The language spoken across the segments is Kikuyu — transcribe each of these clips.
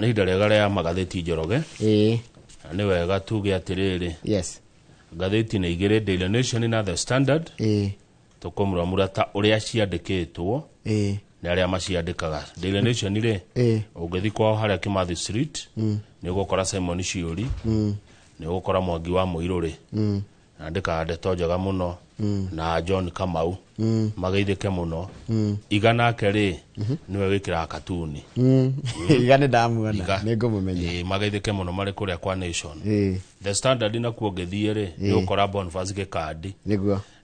Nĩ ihinda rĩega rĩa magathĩti, Njoroge. Ĩĩ. Na nĩ wega tuge atĩrĩrĩ, ngathĩti nĩ igĩrĩ, Daily Nation na The Standard. Tũkũmuramura ta ũrĩa ciandĩkĩtwo nĩ arĩa maciandĩkaga. Daily Nation rĩ, ũngĩthiĩ kwao harĩa Kimathi Street, nĩ ũgũkora Simon Ciũri, nĩ ũgũkora Mwangi wa Mũirũrĩ, andĩkaga ndeto njega mũno, na John Kamau, mageithĩke mũno. Iga nake rĩ, nĩwe wĩkĩraga katuni. Iga nĩ ndamuona. Iga. Nĩ ngũmũmenya. Ĩĩ, mageithĩke mũno marĩ kũrĩa kwa Nation. The Standard nakuo ũngĩthiĩ rĩ, nĩ ũkora Boniface Gĩkandi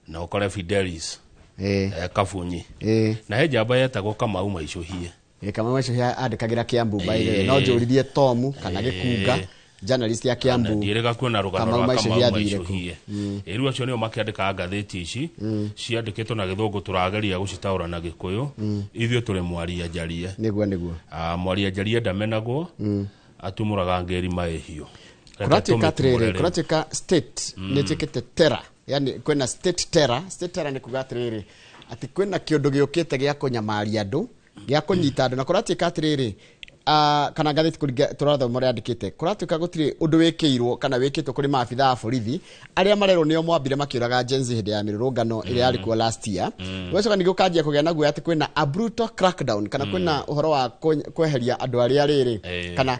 na ũkore Fidelis Kabunyi, na he njamba yetagwo Kamau Maicũhie. Kamau Maicũhie andĩkagĩra Kiambu, by the way. No njũririe Tomu kana Gĩkunga, journalist ya Kiambu. Ndiĩrĩga kuona rũgano Kamau rwa Maicũhie Kamau athire kũ? Maicũhie. Ĩrĩu acio nĩo makĩandĩkaga ngathĩti ici ciandĩkĩtwo na Gĩthũngũ, tũrageria gũcitaũra na Gĩkũyũ. Ithuĩ tũrĩ mwaria njarie. Nĩguo. Ah, mwaria njarie ndamenagwo, atumũraga ngĩri maĩhiũ. Reke Kũratuĩka tũmĩtumũre atĩrĩrĩ, rĩu. kũratuĩka state nĩ ĩtuĩkĩte terror, yani kwĩna state terror. State terror nĩ kuga atĩrĩrĩ, atĩ kwĩna kĩũndũ gĩũkĩte gĩa kũnyamaria andũ, gĩa kũnyita andũ. Na kũratuĩka atĩrĩrĩ, kana ngathĩti kũringa tũrathoma ũrĩa yandĩkĩte, kũratuĩka gũtirĩ ũndũ wĩkĩirwo kana wĩkĩtwo kũrĩ maabitha a borithi arĩa marerwo nĩo mwambire makĩũraga Gen Z hĩndĩ ya mĩrũrũngano ĩrĩa yarĩ kuo last year. Gũgacoka ningĩ gũkanjia kũgĩa na guoya atĩ kwĩna a brutal crackdown, kana kwĩna ũhoro wa kweheria andũ arĩa rĩrĩ, kana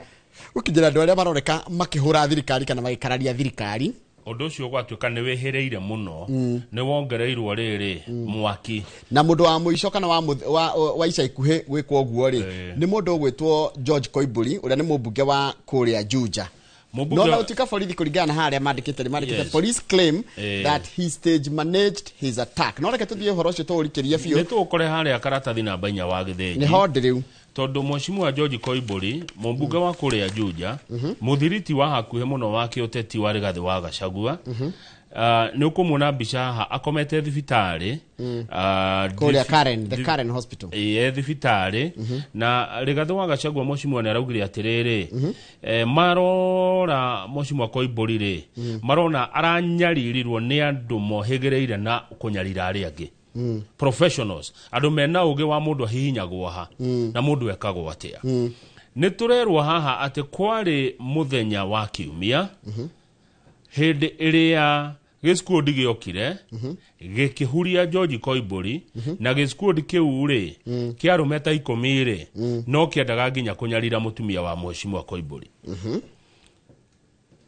gũkinyĩra andũ arĩa maroneka makĩhũra thirikari kana magĩkararia thirikari. Ũndũ ũcio gwatuĩka nĩ wĩhĩrĩire mũno, nĩ wongereirwo rĩrĩ mwaki. Na mũndũ wa mũico kana wa ica ikuhĩ gwĩkwo ũguo rĩ, nĩ mũndũ ũgwĩtwo George Koimburi, ũrĩa nĩ mũmbunge wa kũrĩa Juja. Mũmbunge No na gũtuĩka borithi, kũringana na harĩa mandĩkĩte, nĩ mandĩkĩte "Police claim that he stage managed his attack". No reke tũthiĩ ũhoro ũcio tũũrikĩrie biũ. Nĩ tũgũkore harĩa karatathi namba 4 wa gĩthĩnji. Nĩho ndĩ rĩu. Tondũ mheshimiwa George Koimburi, mũmbunge wa kũrĩa Juja, mũthiriti wa hakuhĩ mũno wa kĩũteti wa Rigathĩ wa Gachagua, nĩ ũkũmuona mbica haha akomete thibitarĩ, kũrĩa Karen, the Karen Hospital. Ĩĩ, thibitarĩ. Na Rigathĩ wa Gachagua, mheshimiwa, nĩ araugire atĩrĩrĩ, marora mheshimiwa Koimburi rĩ, marona aranyaririrwo nĩ andũ mohĩgĩrĩire na kũnyarira arĩa angĩ, professionals, andũ mena ũgĩ wa mũndũ ahihinyagwo ha na mũndũ ekagwo atĩa. Nĩ tũrerwo haha atĩ kwarĩ mũthenya wa Kiumia hĩndĩ ĩrĩa gĩcikundi gĩokire gĩkĩhuria George Koimburi, na gĩcikundi kĩu rĩ, kĩa arũme ta 10 rĩ, no kĩendaga nginya kũnyarira mũtumia wa mheshimiwa Koimburi.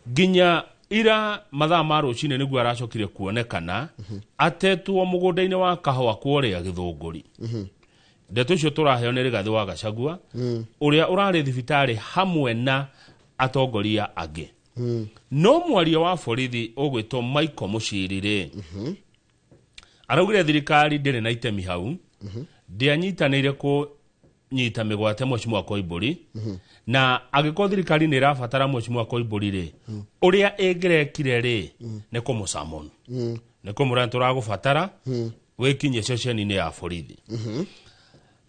Nginya ira mathaa ma rũcinĩ nĩguo aracokire kuonekana atetwo mũgũnda-inĩ wa kahũa kũrĩa Gĩthũngũri. Ndeto icio tũraheo nĩ Rigathĩ wa Gachagua, ũrĩa ũrarĩ thibitarĩ hamwe na atongoria angĩ. No mwaria wa borithi ũgwĩtwo Michael Mũciri rĩ, araugire thirikari ndĩrĩ na itemi hau, ndĩanyitanĩire kũnyita mĩgwate mheshimiwa Koimburi, na angĩkorwo thirikari nĩ ĩrabatara mheshimiwa Koimburi rĩ, ũrĩa ĩngĩrekire rĩ, nĩ kũmũcamon, nĩ kũmũra tũragũbatara wĩkinyie ceceni-inĩ ya borithi.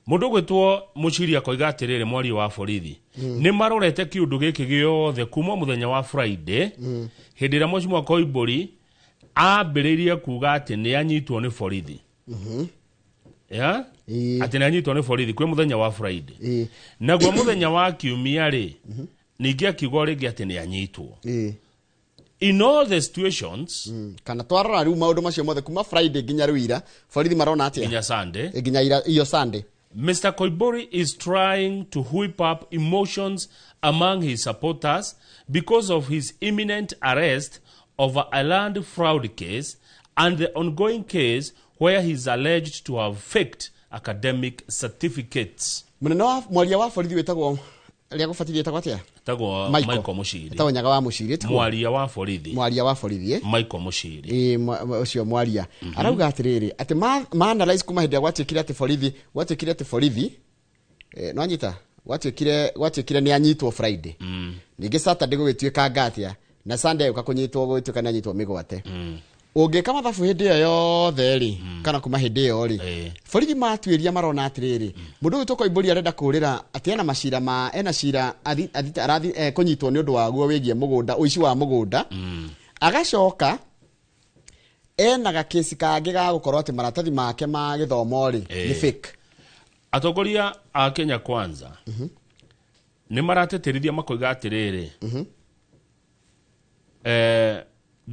Mũndũ ũgwĩtwo Mũciri akoiga atĩrĩrĩ, mwaria wa borithi, nĩ marorete kĩũndũ gĩkĩ gĩothe kuma mũthenya wa Friday, hĩndĩ ĩrĩa mheshimiwa Koimburi ambĩrĩirie kuga atĩ nĩ anyitwo nĩ borithi ya atĩ nĩ anyitwo nĩ borithi kwĩ mũthenya wa Friday. Naguo mũthenya wa Kiumia rĩ, ningĩ akiuga o rĩngĩ atĩ nĩ anyitwo. In all the situations, Kana twarora rĩu maũndũ macio mothe kuma Friday nginya rĩu ira, borithi marona atĩa? Nginya Sunday. Nginya ira iyo Sunday. Mr. Koimburi is trying to whip up emotions among his supporters because of his imminent arrest over a land fraud case and the ongoing case where he is alleged to have faked academic certificates. Mũnene wa mwaria wa borithi wĩtagwo rĩa gũbatithia ĩtagwo atĩa? Tagwo Michael. Michael Mushiri. Ĩtagwo Nyaga wa Mũciri, tiguo? Mwaria wa borithi. Mwaria wa borithi, eh? Michael Mushiri. Ĩĩ, ũcio mwaria arauga atĩrĩrĩ, atĩ ma analyze kuma hĩndĩ ĩrĩa gwatuĩkire atĩ borithi, gwatuĩkire atĩ borithi, nwanyita, gwatuĩkire nĩ anyitwo Friday, ningĩ Saturday gũgĩtuĩka ngatia, na Sunday agĩũka kũnyitwo, gũgĩtuĩka nĩ anyitwo mĩgwate. Ũngĩka mathabu hĩndĩ ĩyo yothe rĩ, kana kuma hĩndĩ ĩyo rĩ, borithi matuĩria marona atĩrĩrĩ, mũndũ ũyũ Koimbũri arenda kũrĩra atĩ ena macira ma ena cira arathi kũnyitwo nĩ ũndũ waguo wĩgiĩ mũgũnda, ũici wa mũgũnda, agacoka ena gakĩci kangĩ ga gũkorwo atĩ maratathi make ma gĩthomo rĩ, nĩ fake. Atongoria a Kenya Kwanza. Nĩ marateterithia makoiga atĩrĩrĩ,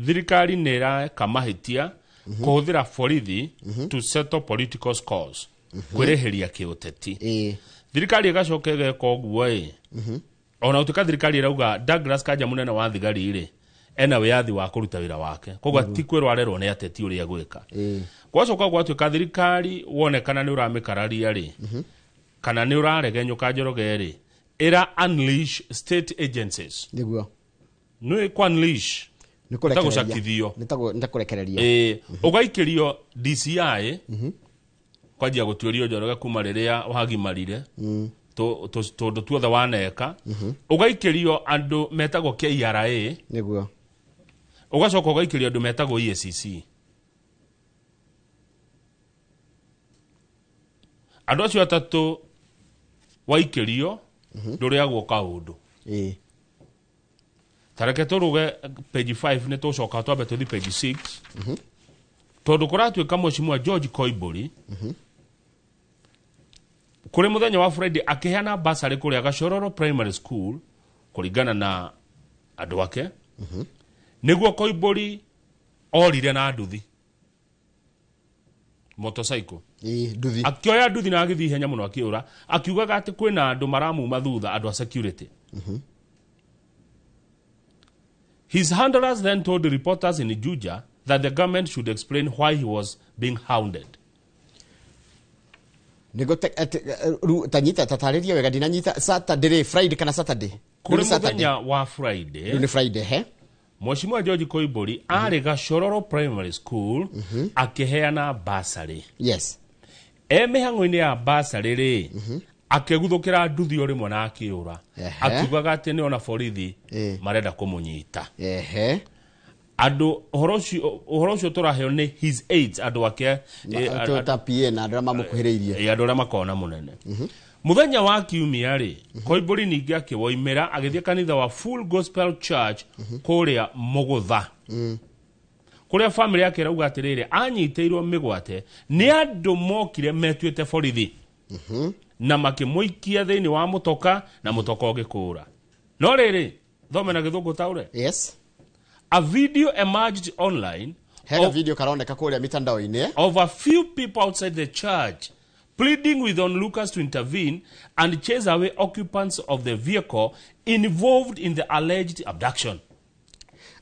thirikari nĩ ĩreka mahĩtia kũhũthĩra borithi to settle political scores, kwĩrĩhĩria kĩũteti. Thirikari ĩgacoka ĩgeka ũguo ĩ, ona gũtuĩka thirikari ĩrauga Douglas Kanja mũnene wa thigari rĩ ena wĩyathi wa kũruta wĩra wake, koguo ti kwĩrwo arerwo nĩ ateti ũrĩa gwĩka. Gwacoka gwatuĩka thirikari wonekana nĩ ũramĩkararia rĩ, kana nĩ ũraregenyũka Njoroge rĩ, ĩra unleash state agencies. Nĩguo. Nĩ kũ unleash nĩ kũrekereria. Gũcakithio. Nĩ ta kũrekereria. Ĩ, ũgaikĩrio DCI kwanjia gũtuĩrio Njoroge kuma rĩrĩa wagimarire tũndũ tuothe waneka, ũgaikĩrio andũ metagwo KRA. Nĩguo. Ũgacoka ũgaikĩrio andũ metagwo EACC. Andũ acio atatũ waikĩrio ndũrĩagwo kaũndũ. Tareke tũruge page 5, nĩ tũcoka twambe tũthi page 6, tondũ kũratuĩka Mheshimiwa George Koimburi kũrĩ mũthenya wa Friday akĩheana basarĩ kũrĩa Gachororo Primary School, kũringana na andũ ake, nĩguo Koimburi orire na nduthi, motorcycle. Nduthi. Akĩoya nduthi na agĩthiĩ ihenya mũno akĩũra, akiugaga atĩ kwĩna andũ maramuma thutha, andũ a security. His handlers then told the reporters in Juja that the government should explain why he was being hounded. Nĩguo rĩu tanyita tatarĩria wega, ndinanyita. Saturday rĩ, Friday kana Saturday? Rĩu Kũrĩ nĩ Saturday. mũthenya wa Friday, Rĩu nĩ Friday he. Mheshimiwa George Koimburi arĩ Gachororo Primary School akĩheana basarĩ. E mĩhang'o-inĩ ya basarĩ rĩ, akĩguthũkĩra nduthi o rĩmwe na akĩũra, akiugaga atĩ nĩ ona borithi marenda kũmũnyita. Andũ ũhoro ũcio tũraheo nĩ his aides, andũ ake, Ta PA na andũ arĩa mamũkuhĩrĩirie. Andũ arĩa makoragwo na mũnene. Mũthenya wa kiumia rĩ, Koimbũri ningĩ akĩwoimĩra agĩthiĩ kanitha wa Full Gospel Church kũrĩa Mũgũtha, kũrĩa famĩlĩ yake ĩrauga atĩrĩrĩ, anyitĩirwo mĩgwate nĩ andũ mokire metuĩte borithi na makĩmũikia thĩinĩ wa mũtoka na mũtoka ũgĩkũra. No rĩrĩ, thome na gĩthũngũ taũre. A video emerged online hega of, video karoneka kũrĩa mitandao-inĩ. of a few people outside the church pleading with onlookers to intervene and chase away occupants of the vehicle involved in the alleged abduction.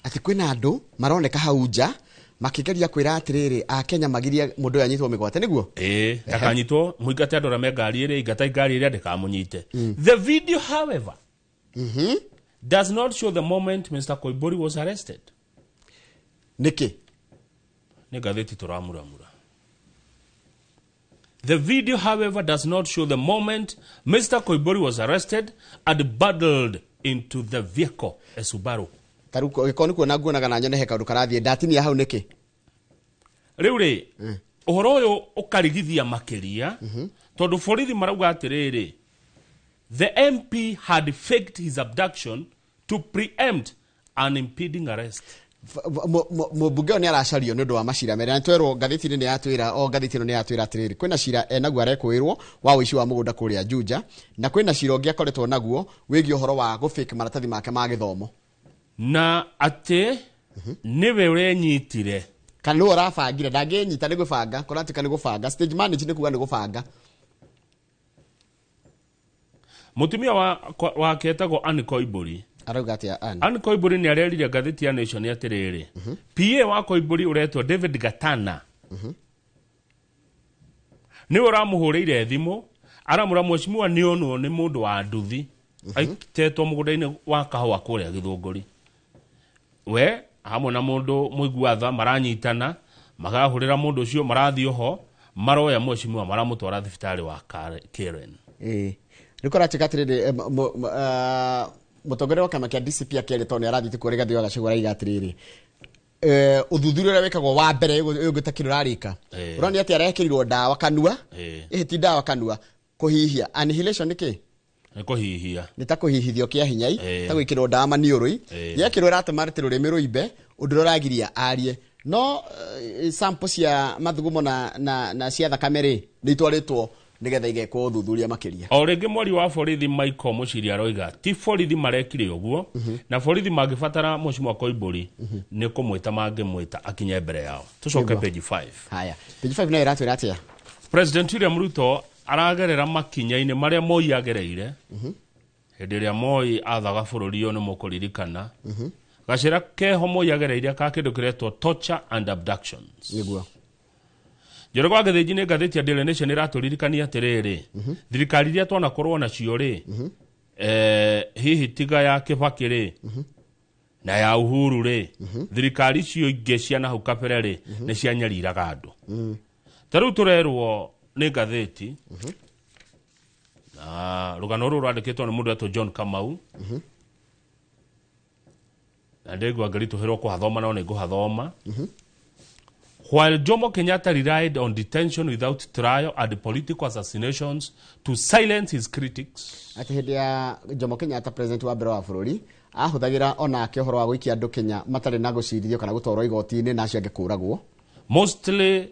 Atĩ kwĩna andũ maroneka hau nja makĩgeria kwĩra atĩrĩrĩ, akenya magirie mũndũ ũyũ anyitwo mĩgwate, nĩguo? Ĩĩ, ndakanyitwo, mũingate andũ arĩa me ngari ĩrĩa, ingatai ngari ĩrĩa ndĩkamũnyite. The video, however, does not show the moment Mr. Koimburi was arrested. Nĩkĩ? Nĩ ngathĩti tũramuramura. The video, however, does not show the moment Mr. Koimburi was arrested and bundled into the vehicle, a Subaru. Tarĩu gĩkorwo nĩ kuona nguonaga na nyone he kaũndũ karathiĩ ndatinia hau nĩkĩ? Rĩu rĩ, ũhoro ũyũ ũkarigithia makĩria tondũ borithi marauga atĩrĩrĩ, the MP had faked his abduction to preempt an impending arrest. Mũmbunge ũyũ nĩ aracario nĩ ũndũ wa macira merĩ, na nĩtwerwo ngathĩti-inĩ nĩ yatwĩra, o ngathĩti ĩno nĩ yatwĩra atĩrĩrĩ, kwĩna cira enaguo arekũĩrwo wa ũici wa mũgũnda kũrĩa Juja, na kwĩna cira ũngĩ akoretwo naguo wĩgiĩ ũhoro wa gũfake maratathi make ma gĩthomo. Na atĩ nĩwe ũrenyitire. Kana nĩwe ũrabangire? Ndangĩnyita, nĩ gwĩbanga kũratuĩka, nĩ gũbanga. Stage manage nĩ kuga nĩ gũbanga. Mũtumia wake etagwo Anne Koimburi. Arauga atĩa Ann? Anne Koimburi nĩ arerire ngathĩti ya Nation atĩrĩrĩ, PA wa Koimburi ũretwo David Gatana nĩwe ũramũhũrĩire thimũ aramũra mheshimiwa nĩ onwo nĩ mũndũ wa nduthi aitetwo mũgũnda-inĩ wa kahũa kũrĩa Gĩthũngũri, we hamwe na mũndũ mũigua tha maranyitana makahũrĩra mũndũ ũcio, marathiĩ oho maroya mheshimiwa maramũtwara thibitarĩ wa Karen. Ĩĩ, rĩu kũratuĩka atĩrĩrĩ, mũtongoria wa kĩama kĩa DCP akĩaria, tondũ nĩ arathiĩte kuo Rigathĩ wa Gachagua, araiga atĩrĩrĩ, ũthuthuria ũrĩa wĩkagwo wa mbere ũyũ ũngĩ ũrarĩka, ũronania atĩ arekĩrirwo ndawa kanua. Ĩhĩ, ti ndawa kanua, kũhihia, annihilation nĩ kĩ? Nĩ kũhihia. Nĩ ta kũhihithio kĩa hinya i, ta gwĩkĩrwo ndawa maniũrũ-i, yekĩrwo ĩratũma atĩ rũrĩmĩ rũimbe, ũndũ ũrĩa ũragiria arie. No sample cia mathugumo na cia thakame rĩ, nĩ itwarĩtwo Nĩgetha igekwo ũthuthuria makĩria. O rĩngĩ mwari wa borithi Michael Muciri aroiga ti borithi marekire ũguo, na borithi mangĩbatara Mheshimiwa Koimbũri nĩ kũmwĩta mangĩmwĩta akinye mbere yao. Tũcoke page 5. Haya, page 5 nayo ĩratwĩra atĩa? President William Ruto aragerera makinya-inĩ marĩa Moi agereire hĩndĩ ĩrĩa Moi athaga bũrũri ũyũ. Nĩ mũkũririkana gacĩra keho Moi agereire ka kĩndũ kĩretwo torture and abductions. Nĩguo. Njoroge wa Gĩthĩnji, nĩ ngathĩti ya Daily Nation ĩratũririkania atĩrĩrĩ, thirikari iria twanakorwo nacio rĩ, hihi tiga ya Kĩbakĩ rĩ na ya Uhuru rĩ, thirikari icio ingĩ cia nahau kabere rĩ, nĩ cianyariraga andũ. Ta rĩu tũrerwo nĩ ngathĩti na rũgano rũrũ rwandĩkĩtwo nĩ mũndũ etwo John Kamau, na ndĩngua ngĩritũhĩrwo kũhathoma, no nĩ ngũhathoma. While Jomo Kenyatta relied on detention without trial and political assassinations to silence his critics, Atĩ hĩndĩ ya Jomo Kenyatta, president wa mbere wa bũrũri, ahũthagĩra onake ũhoro wa gũikia andũ Kenya matarĩ na gũcirithio kana gũtwarwo igoti-inĩ, na acio angĩ kũragwo.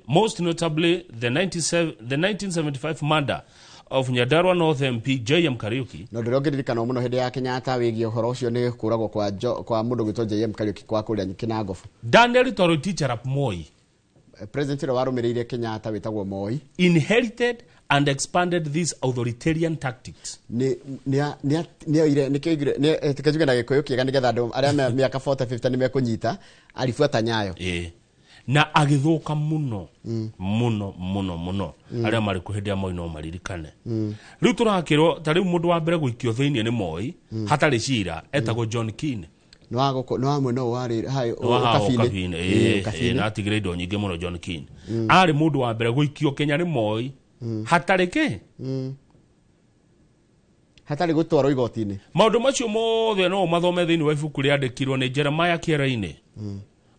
Most notably the, 97, the 1975 murder of Nyandarua North MP J.M. Kariuki, Na ũndũ ũrĩa ũngĩririkanwo mũno hĩndĩ ya Kenyatta wĩgiĩ ũhoro ũcio nĩ kũragwo kwa mũndũ gwĩtwo JM Kariuki kwa kũrĩa Kinangofu. Daniel Toroitich arap Moi President ũrĩa warũmĩrĩire Kenyatta wĩtagwo Moi inherited and expanded these authoritarian tactics. Nĩ nĩ nĩ nĩ oire nĩkĩo oigire nĩ reke njuge na Gĩkũyũ kĩega nĩgetha andũ arĩa me mĩaka 40 50 nĩ mekũnyita, alifuata nyayo. Na agĩthũka mũno mũno mũno mũno. Arĩa marĩ kuo hĩndĩ ya Moi no maririkane. Rĩu tũrakĩrwo ta rĩu mũndũ wa mbere gũikio thĩinĩ nĩ Moi hatarĩ cira etagwo John Keane. Nĩ wa gũkũ nĩ wa mwena ũyũ warĩ hai. Wa haha. Ũkabi-inĩ. Ũkabi-inĩ. Ũkabi-inĩ. Na atigire indo nyingĩ mũno. John Keane arĩ mũndũ wa mbere gũikio Kenya nĩ Moi hatarĩ kĩ. Hatarĩ gũtwarwo igoti-inĩ. Maũndũ macio mothe no ũmathome thĩinĩ wa ibuku rĩandĩkirwo nĩ Jeremiah Kĩerainĩ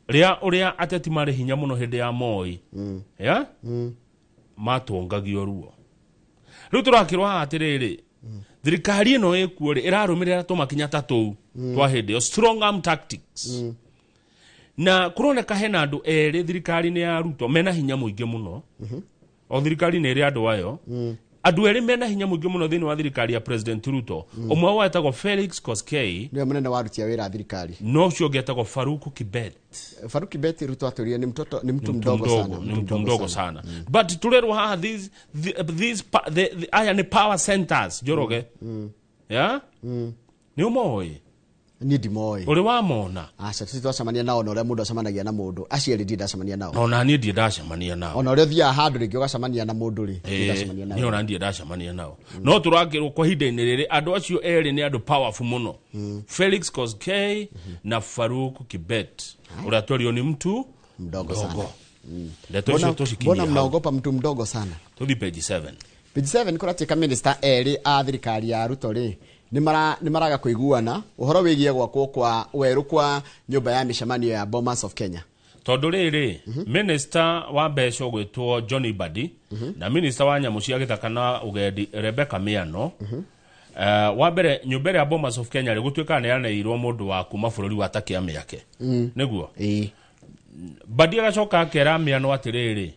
rĩa ũrĩa ateti marĩ hinya mũno hĩndĩ ya Moi ya matũngagio ruo. Rĩu tũrakĩrwo haha atĩrĩrĩ, thirikari ĩno ĩkuo rĩ, ĩrarũmĩrĩra tũmakinya ta tũu twa hĩndĩ ĩyo, strong arm tactics. Na kũroneka hena andũ erĩ thirikari-inĩ ya Ruto mena hinya mũingĩ mũno. O thirikari nĩ ĩrĩ andũ ayo. Andũ erĩ mena hinya mũingĩ mũno thĩinĩ wa thirikari ya President Ruto, ũmwe wao etagwo Felix Koskei. Nĩwe mũnene wa aruti a wĩra a thirikari. No ũcio ũngĩ etagwo Faruku Kibet. Faruk Kibet, Ruto atwĩrire ni mtoto, ni mtu mdogo sana. Ni mtu mdogo sana, but turerwo haha these aya nĩ power centers. Njoroge, ya nĩ ũmoĩ? Niĩ ndimoĩ. Ũrĩ wamona? Aca, tũti twacemania nao, na ũrĩa mũndũ acemanagia na mũndũ, acio erĩ ndirĩ ndacemania nao. Ona niĩ ndirĩ ndacemania nao. Ona ũrĩa ũthiaga handũ rĩngĩ ũgacemania na mũndũ rĩ, ndirĩ ndacemania nao. Niĩ ona ndirĩ ndacemania nao, no tũrakĩrwo kwa ihinda-inĩ rĩrĩ andũ acio erĩ nĩ andũ powerful mũno, Felix Koskei na Faruk Kibet, ũrĩa twerio ni mtu mdogo sana. Mdogo. Ndeto icio Mbona tũcikinyie hau. Mnaogopa mtu mdogo sana. Tũthiĩ page 7. Page 7 kũratuĩka minister erĩ a thirikari ya Ruto rĩ, nĩ maraga kũiguana ũhoro wĩgiĩ gwakwo kwa werũ kwa nyũmba ya mĩcemanio ya Bomas of Kenya. Tondũ rĩrĩ, minister wa mbeca ũgwĩtwo John Mbadi na minister wa nyamũ cia gĩthaka na ũgendi Rebecca Miano, wa mbere nyũmba ĩrĩa ya Bomas of Kenya rĩ, gũtuĩkaga nĩ yaneirwo mũndũ wa kuma bũrũri wa Takia mĩake nĩguo. Mbadi agacoka akera Miano atĩrĩrĩ,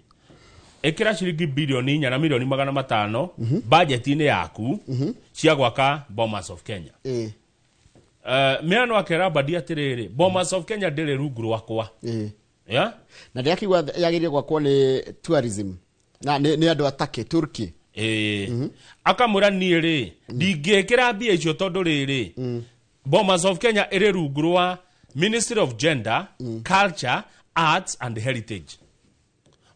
ĩkĩra ciringi bilioni 4 na milioni 500 bajeti-inĩ yaku cia gwaka Bomas of Kenya. Miano akera Mbadi atĩrĩrĩ, Bomas of Kenya ndĩrĩ rungu rwakwa. Yeah? Na ndĩrakiuga yagĩrĩire gwakwo nĩ tourism na nĩ andũ a Turkey, Turkey. Ĩĩ, akamwĩra niĩ rĩ, ndingĩkĩra mbia icio tondũ rĩrĩ, Bomas of Kenya ĩrĩ rungu rwa Ministry of Gender, Culture, Arts and Heritage.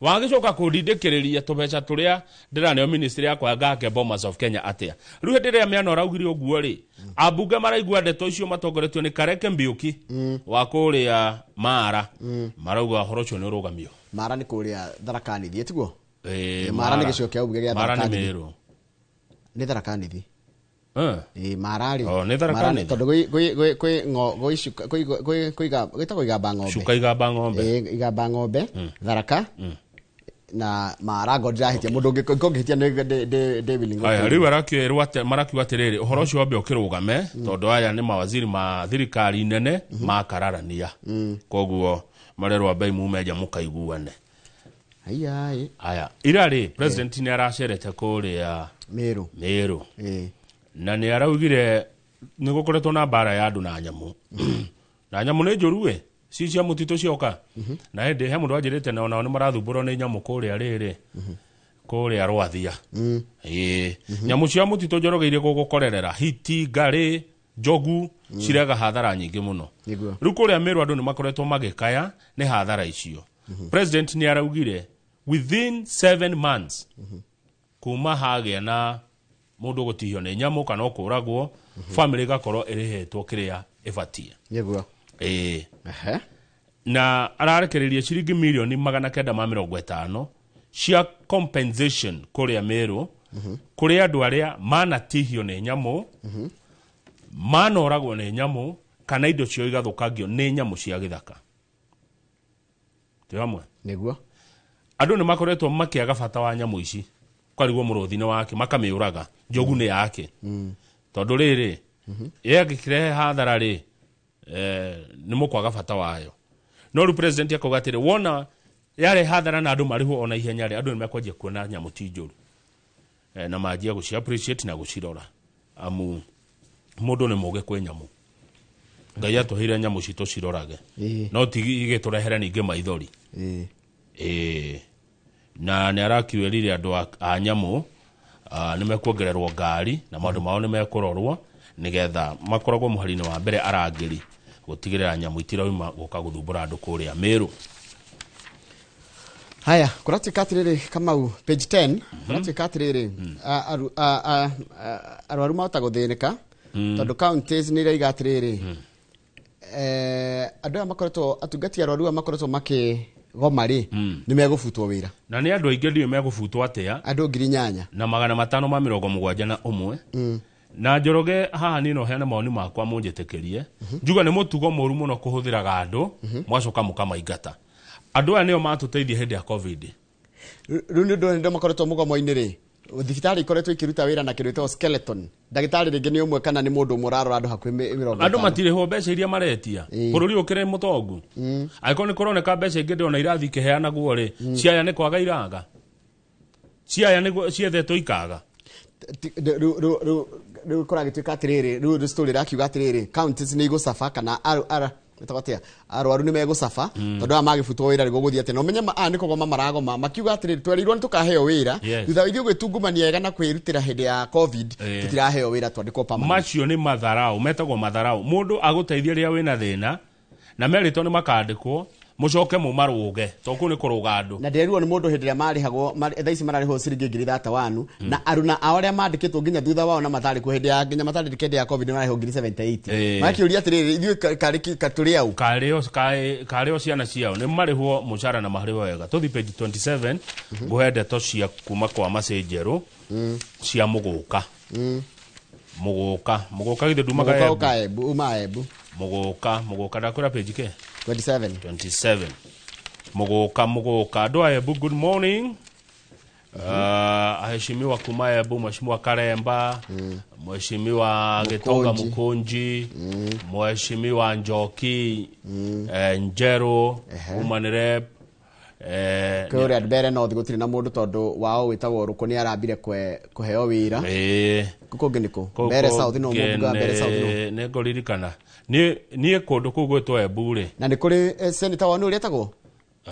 Wagĩcoka kũndindĩkĩrĩria tũbeca tũrĩa ndĩraneo ministry yakwa ngake Bomas of Kenya atĩa? Rĩu hĩndĩ ĩrĩa Mĩano araugire ũguo rĩ, ambunge maraigua ndeto icio matongoretio nĩ Kareke Mbiũki wa kũrĩa Mara, marauga ũhoro ũcio nĩ ũrũgamio. Mara nĩ kũrĩa Tharaka Nithi, tiguo? Ĩĩ. Mara nĩ gĩcigo kĩa mbunge kĩa Mara nĩ Tharaka Nithi. Mĩrũ. Nĩ Tharaka Nithi. Eh. Ĩĩ, Mara rĩ. Oh, nĩ Tharaka Mara Nithi. Tondũ gwĩ gwĩ gwĩ kwĩ ngo gwĩ icuka- gwĩ gwĩ gwĩ gwĩtagwo Igamba Ng'ombe. Cuka Igamba Ng'ombe. Ĩĩ, Igamba Ng'ombe, Tharaka na Mara, ngo ndĩrahĩtia mũndũ ũngĩhĩtia nĩ willing. Aya, rĩu arakĩrwo atĩ marakiuga atĩrĩrĩ, ũhoro ũcio wambe ũkĩrũgame tondũ aya nĩ mawaziri ma thirikari nene makararania, koguo marerwo ambei mume nja mũkaiguane. Aiai. Aya, ira rĩ, president nĩ aracerete kũrĩa Meru. Meru. Ĩĩ. Na nĩ araugire nĩ gũkoretwo na mbara ya andũ na nyamũ, na nyamũ nĩ njũru ĩ, ci cia mũtitũ cioka. Na hĩndĩ he mũndũ wanjĩrĩte na onao nĩ marathumbũrwo nĩ nyamũ kũrĩa rĩrĩ, kũrĩa Rwathia. Ĩĩ, nyamũ cia mũtitũ, Njoroge, iria gũgũkorerera, hiti, ngarĩ, njogu, cirega hathara nyingĩ mũno. Nĩguo. Rĩu kũrĩa Meru andũ nĩ makoretwo magĩkaya nĩ hathara icio. President nĩ araugire within 7 months kuma hagĩa na mũndũ gũtihio nĩ nyamũ kana ũkũragwo, family ĩgakorwo ĩrĩhetwo kĩrĩa ĩbatiĩ. Nĩguo. Ĩĩ. Ehe. Na ararekereria ciringi mirioni 950 cia compensation kũrĩa Meru, kũrĩ andũ arĩa manatihio nĩ nyamũ, manoragwo nĩ nyamũ, kana indo ciao igathũkangio nĩ nyamũ cia gĩthaka. Twĩ hamwe? Nĩguo. Andũ nĩ makoretwo makĩaga bata wa nyamũ ici, kwarigwo mũrũthi nĩ wake, makamĩũraga, njogu nĩ yake, tondũ rĩrĩ yangĩkĩrehe hathara rĩ, nĩ mũkwaga bata wayo. No rĩu president akauga atĩrĩ, wona yarehe hathara na andũ marĩhwo ona ihenya rĩ, andũ nĩ mekwanjia kuona nyamũ ti njũru, na manjia gũci appreciate na gũcirora, amu mũndũ nĩ mũgĩ kwĩ nyamũ. Ngai atũheire nyamũ citũ cirorage, no ti igĩtũrehere ningĩ maithori. Ĩĩ, na nĩ arakiwĩrire andũ a nyamũ nĩ mekuongererwo ngari na maũndũ mao nĩ mekũrorwo nĩgetha makoragwo mũhari-inĩ wa mbere arangĩri gũtigĩrĩra nyamũ itirauma gũka gũthumbũra andũ kũrĩa Meru. Haya, kũratuĩka atĩrĩrĩ, Kamau, page 10, kũratuĩka atĩrĩrĩ, arwaru mahota gũthĩnĩka tondũ counties nĩ iraiga atĩrĩrĩ, andũ aya makoretwo atungati arwaru aya makoretwo makĩgoma rĩ, nĩ megũbutwo wĩra. Na nĩ andũ aingĩ, ndiũĩ megũbutwo atĩa. Andũ 8571. Na Njoroge, haha niĩ no heane mawoni makwa, mũnjĩtĩkĩrie njuga nĩ mũtugo mũru mũno kũhũthĩraga andũ mwacoka mũkamaingata. Andũ aya nĩo matũteithia hĩndĩ ya COVID. Rĩu nĩ ũndũ nĩ makoretwo mũgomo-inĩ rĩ, thibitarĩ ikoretwo ikĩruta wĩra na kĩndũ gĩtagwo skeleton, ndagĩtarĩ rĩngĩ nĩ ũmwe kana nĩ mũndũ ũmwe ũrarora andũ hakuhĩ mĩrongo Andũ ĩtano. matirĩhwo mbeca iria maretia. Bũrũri ũkĩrĩ mũtongu, angĩkorwo nĩ kũroneka mbeca ingĩ ndĩrona irathiĩ ikĩheanagwo rĩ, ciaya nĩ kwaga iraga, ciaya nĩ ciethetwo ikaga. Rĩu kũragĩtuĩka atĩrĩrĩ, rĩu story ĩrakiuga atĩrĩrĩ, counties nĩ igũcaba kana ĩtagwo atĩa, arwaru nĩ megũcaba tondũ aya magĩbutwo wĩra nĩguo gũthiĩ atĩa, na ũmenye aya nĩ kũgoma maragoma makiuga atĩrĩrĩ, twerirwo nĩ tũkaheo wĩra thutha wa ithuĩ gwĩtungumania wega na kwĩrutĩra hĩndĩ ya COVID, tũtiraheo wĩra twandĩkwo permanent. Macio nĩ matharau, metagwo matharau. Mũndũ agũteithia rĩrĩa wĩna thĩna na merĩtwo nĩ makandĩkwo, mũcoke mũmarũge, tondũ kũu nĩ kũrũga andũ. Na ndĩrerirwo nĩ mũndũ hĩndĩ ĩrĩa marĩhagwo thaa ici mararĩhwo ciringi 31,000, na aruna ao arĩa mandĩkĩtwo nginya thutha wao na matarĩ kuo hĩndĩ ya nginya matarĩ hĩndĩ ya COVID mararĩhwo 78,000. Makĩũria atĩrĩrĩ, ithuĩ karĩ tũrĩ au? Karĩo ciana ciao nĩ marĩhwo mũcara na marĩhwo wega. Tũthi page 27, ngũhe ndeto cia kuma kwa Macĩ Njerũ cia mũgũka. Mũgũka githĩ ndumaga Mũgũka Embu? Ũka Embu, uma Embu. Mũgũka ndakwĩra page ke? 27. 27. Mũgũka, andũ a Embu, good morning. Aheshimiwa kuma Embu, Mheshimiwa Karemba, Mheshimiwa Gitonga Mũkũnji. Mũkũnji, Mheshimiwa Njoki, Njerũ, woman rep, Kũrĩa mbere North gũtirĩ na mũndũ tondũ wao wĩtagwo Rũkũ nĩ arambire kũheo wĩra. Kũngĩ nĩ kũ? Mbere South no mũmbunge wa Mbere South no? Nĩ ngũririkana niĩ kũndũ kũu gwĩtwo Embu rĩ. Na nĩ kũrĩ senator wao nĩ ũrĩa etagwo?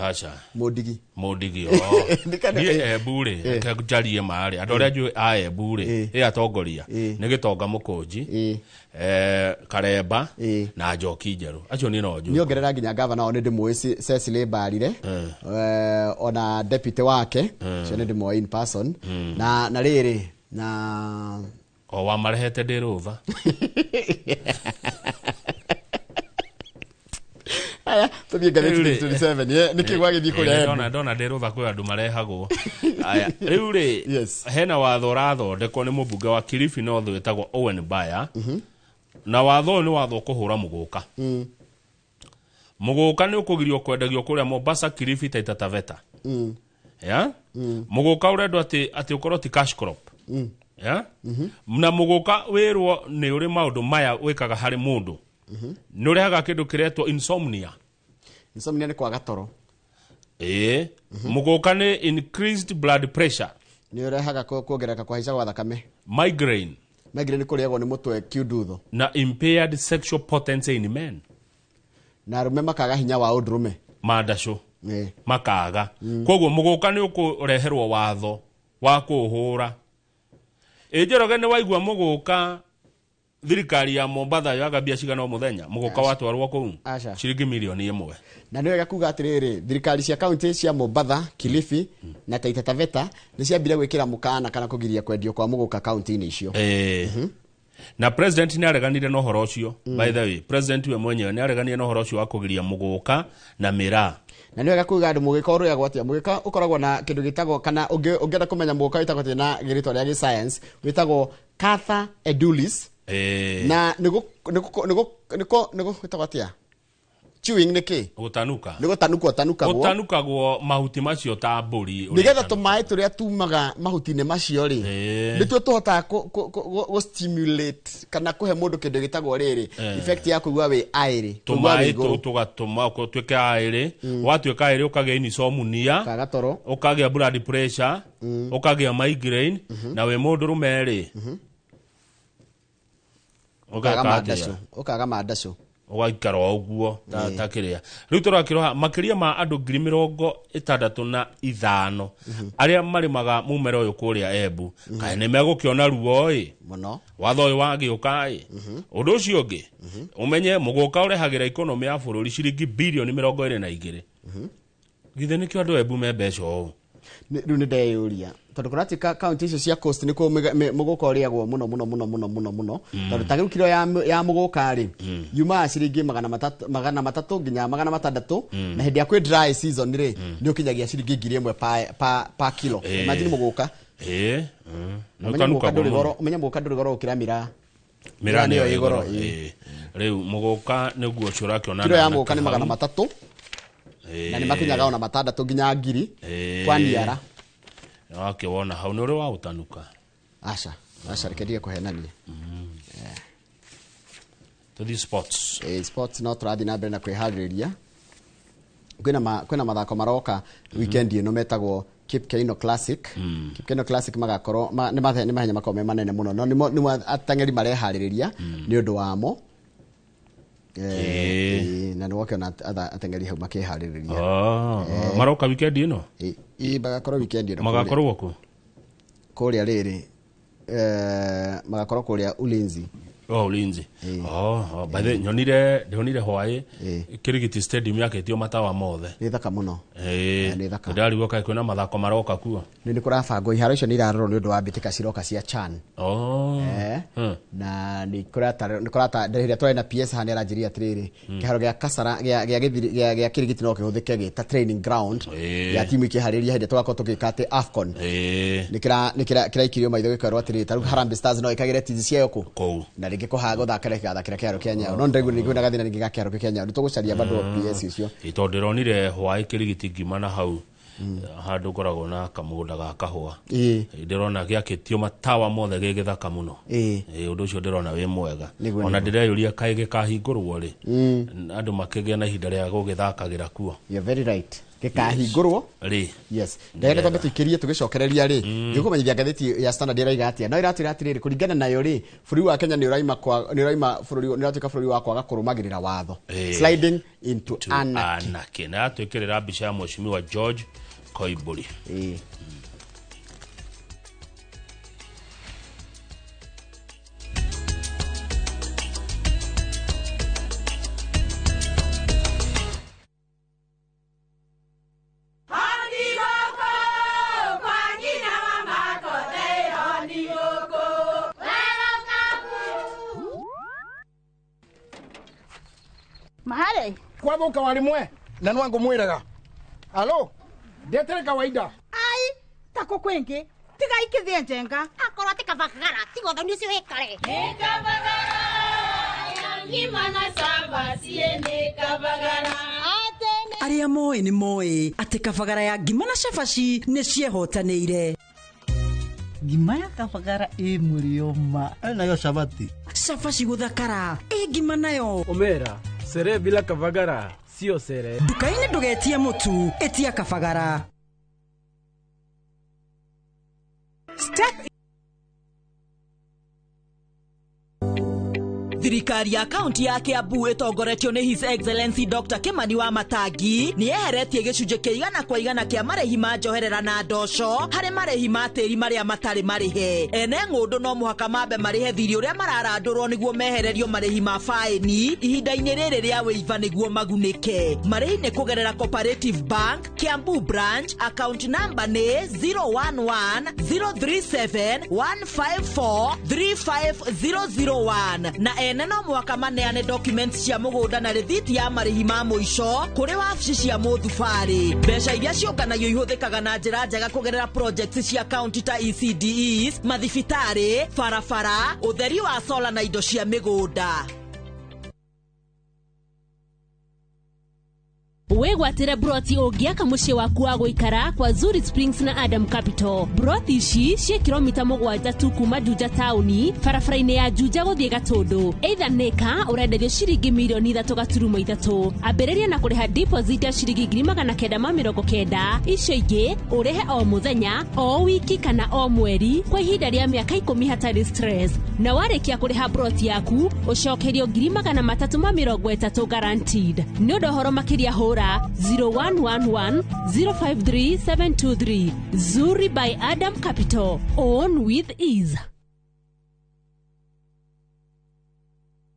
Aca. Mũndigi. Mũndigi. Nĩ Niĩ Embu rĩ, reke njarie marĩ andũ arĩa njũĩ a Embu rĩ, ĩ atongoria nĩ Gĩtonga Mũkũnji, Karemba na Njoki Njerũ, acio niĩ no njũĩ. Niongerera nginya gavana wao nĩ ndĩmũĩ, Cecily Mbarire, ona deputy wake cio nĩ ndĩmoĩ in person, na rĩrĩ na O wamarehete ndĩ rũtha. Aya, tũthiĩ ngathĩti. Rĩu rĩ, 27, nĩkĩ gwagĩthiĩ kũrĩa Embu? Ndona ndĩ rũtha kwĩ andũ marehagwo. Aya, rĩu rĩ, hena watho ũrathondekwo nĩ mũmbunge wa Kilifi North wĩtagwo Owen Baya, na watho ũyũ nĩ watho ũkũhũra mũgũka. Mũgũka nĩ ũkũgirio kwendagio kũrĩa Mombasa, Kilifi, Taita Taveta. Ya mũgũka ũrendwo atĩ ũkorwo ti cash crop. Ya na mũgũka wĩrwo nĩ ũrĩ maũndũ maya wĩkaga harĩ mũndũ, nĩ ũrehaga kĩndũ kĩretwo insomnia. Insomnia nĩ kwaga toro. Ĩĩ, mũgũka nĩ increased blood pressure. Nĩ ũrehaga kuongerereka kũhaica gwa thakame. Migraine. Migraine nĩ kũrĩagwo nĩ mũtwe kiundutho. Na impaired sexual potency in men. Na arũme makaga hinya wa ũndũrũme. Mandacũ. Makaga. Koguo mũgũka nĩ ũkũreherwo watho wa kũũhũra. Ĩ Njoroge, nĩ waigua mũgũka thirikari ya Mombatha yoyaga mbia cigana o mũthenya mũgũka watwarwo kũu? Aca. Ciringi 1 mirioni. Na nĩ wega kuga atĩrĩrĩ, thirikari cia kaunti cia Mombatha, Kilifi na Taita Taveta nĩ ciambire gwĩkĩra mũkana kana kũgiria kwendio kwa mũgũka kaunti-inĩ icio. Na president nĩ areganire na ũhoro ũcio. By the way, president we mwenyewe nĩ areganire na ũhoro ũcio wa kũgiria mũgũka na mĩraa. Na nĩ wega kuga andũ, mũgĩka ũrĩagwo atĩa? Mũgĩka ũkoragwo na kĩndũ gĩtagwo, kana ũngĩenda kũmenya mũgũka wĩtagwo atĩa na rĩtwa rĩa gĩscience, wĩtagwo Catha edulis. Na nĩgũ nĩgũ nĩgũ nĩkũ nĩgũ wĩtagwo atĩa, chewing nĩ kĩ? Gũtanuka. Nĩ gũtanukwo tanukagwo. Gũtanukagwo mahuti macio ta mbũri. Nĩgetha tũmaĩ tũrĩa tumaga mahuti-inĩ macio rĩ, nĩtuo tũhotaga gũ stimulate kana kũhe mũndũ kĩndũ gĩtagwo rĩrĩ, effect ya kũigua wĩ aĩrĩ, kũigua wĩ Tũmaĩ igũrũ. tũ tũgatũma ũtuĩke aĩrĩ, watuĩka aĩrĩ ũkagĩa insomnia, kaga toro, ũkagĩa blood pressure, ũkagĩa migraine, na wĩ mũndũrũme rĩ, ũkaga ũgeka mandacũ, atĩa? Ũkaga mandacũ. Ũgaikara o ũguo ta kĩrĩa rĩu tũrakĩroha makĩria ma andũ 65,000 arĩa marĩmaga mũmera ũyũ kũrĩa Embu, kaĩ nĩ megũkĩona ruo ĩ? Mũno. Watho ũyũ wagĩũka ĩ. Ũndũ ũcio ũngĩ, ũmenye mũgũka ũrehagĩra ikonomĩ ya bũrũri ciringi 22 birioni. Githĩ nĩkĩo andũ a Embu me mbeca ũũ? Rĩu nĩ ndeyũria tondũ kũratuĩka kaunti icio cia coast nĩkuo mũgũka ũrĩagwo mũno mũno mũno mũno mũno mũno, tondũ ta rĩu kiro ya mũgũka rĩ, yumaga ciringi 300, 300 nginya 600, na hĩndĩ ya kwĩ dry season rĩ, nĩ ũkinyagia ciringi 1000 pa kilo. Imagine mũgũka. Ĩĩ, nĩ Ũmenye mũgũka ũtanukagwo ndũrĩ mũno. goro, ũmenye mũgũka ndũrĩ goro gũkĩra miraa. Mĩraa Mĩraa nĩyo nĩyo ĩ ĩ goro. goro, ĩĩ. Ĩĩ. Rĩu mũgũka nĩguo ũcio ũrakĩona Kiro ya na mũgũka nĩ hau. 300 na nĩ makinyaga ona 600 nginya 1000 kwa niara. Wakĩwona hau nĩ ũrĩ wa ũtanuka? Aca, aca, reke ndige kũhenania. Tũthiĩ sports. Sports, no tũrathiĩ na mbere na kwĩharĩrĩria. Kwĩna mathako maroka weekend ĩno metagwo Cape Keino Classic. Cape Keino Classic magakorwo nĩ mahenya makorwo me manene mũno, no nĩmo ateng'eri mareharĩrĩria nĩ ũndũ wamo. Na nĩ wokĩona ateng'eri hau makĩharĩrĩria. Oh, maroka weekend ĩno? Ĩ, magakorwo weekend ĩno kũrĩa- Magakorwo kũ? Kũrĩa rĩrĩ, magakorwo kũrĩa Ulinzi. Oh, Ulinzi. Oh, by the way, nyonire ndionire hwaĩ Kirigiti Stadium yakĩtio matawa mothe. Nĩ thaka mũno. Nĩ thaka. Ndarigwo kaĩ kwĩna mathako maroka kuo. Nĩ kũrabangwo, iharo icio nĩ irarorwo nĩ ũndũ wa mbĩtĩka ciroka cia CHAN. Na nĩ kũrata hĩndĩ ĩrĩa twarĩ na PS haha nĩ aranjĩrire atĩrĩrĩ, kĩharo gĩa Kasara gĩa gĩthiri gĩa Kirigiti no kĩhũthĩke gĩ ta training ground ya timu ikĩharĩria hĩndĩ ĩrĩa tũgakorwo tũgĩka atĩ AFCON. Nĩ kĩra nĩ kĩra kĩraikirio maitho gĩkerwo atĩrĩrĩ, ta rĩu Harambee Stars no ĩkagĩre tizi ciayo kũ Kũu. Na rĩngĩ kũha gũthakĩra gĩgathakĩra kĩharo kĩa Nyayo, no ndĩraigua ningĩ kwĩna gathĩna rĩngĩ ga kĩharo kĩu kĩa Nyayo, nĩ tũgũcaria bado PS ũcio. Ĩ, tondũ ndĩronire hwaĩ Kirigiti ngima na hau handũ ngoragwo na kamũgũnda ga kahũa. Ndĩrona gĩakĩtio matawa mothe gĩ gĩthaka mũno. Ĩ, ũndũ ũcio ndĩrona wĩ mwega. Ona ndĩreyũria kaĩ gĩkahingũrwo rĩ, andũ makĩgĩa na ihinda rĩa gũgĩthakagĩra kuo. You're very right, gĩkahingũrwo. Rĩ. Yes, ndagenda twambe tũikĩrie tũgĩcokereria rĩ, ngĩkũmenyithia ngathĩti ya Standard ĩraiga atĩa. No ĩratwĩra atĩrĩrĩ, kũringana nayo rĩ, bũrũri wa Kenya nĩ ũraima kwa nĩ ũraima bũrũri, nĩ ũratuĩka bũrũri wa kwaga kũrũmagĩrĩra watho, sliding into to anarchy. Anarchy. Na yatwĩkĩrĩra mbica ya mheshimiwa George Koimbũri. Mahare. Kwathuka warimwe na nwangu mwiraga alo ndetere kawaida. Ai, tako kwingi tiga ikithie njenga Akorwo atä kabagara tiga ũthoni ũcio wĩkare. Arĩa moĩ nĩ moĩ atĩ kabagara ya ngima na cabaci nĩ ciehotanĩire. Ngima ya kabagara ĩ mũrĩo ma. Nayo chabati. Cabaci gũthakara ĩ ngima nayo. Omera, sherehe bila kavagara Ciocere. Nduka-inĩ ndũgetie mũtu, ĩtia Kabagara. Step Thirikari ya kaunti ya Kiambu ĩtongoretio nĩ His Excellency Dr. Kimani wa Matangi nĩ yeheretie gĩcunjĩ kĩa 100% kĩa marĩhi ma njoherera na ndoco harĩ marĩhi ma tĩri marĩa matarĩ marĩhe. Ene ng'ũndũ no mũhaka mambe marĩhe thirĩ ũrĩa mararandũrwo nĩguo mehererio marĩhi ma faĩni ihinda-inĩ rĩrĩ rĩa wĩiva nĩguo magunĩke. Marĩhi nĩ kũgerera Cooperative Bank, Kiambu Branch, account number nĩ 011 037 154 35001 na ene no mwaka maneane documents cia mũgũnda na rĩthiti ya marĩhi ma mũico kũrĩ wabici cia mũthubarĩ. Mbeca iria ciũnganagio ihũthĩkaga na njĩra njega kũgerera projects cia county ta ECDEs, mathibitarĩ, barabara, ũtheri wa sola na indo cia mĩgũnda. Wĩgwatĩre broti ũngĩaka mũciĩ waku wa gũikara kwa Zuri Springs na Adam Capital. Broti ici ciĩ kilomita 7 tu kuma Juja taũni, barabara-inĩ ya Juja gũthiĩ Gatũndũ. Either nĩka ũrenderio ciringi mirioni 3.3. Ambĩrĩria na kũrĩha deposit ya ciringi 990, icio ingĩ ũrĩhe o mũthenya, o wiki kana o mweri kwa ihinda rĩa mĩaka 10 hatarĩ stress. Na warĩkia kũrĩha broti yaku ũcokerio 330 guaranteed. Nĩ ũndũ ũhoro makĩria hũra 0111 053 723. Zuri by Adam Capital. Own with ease.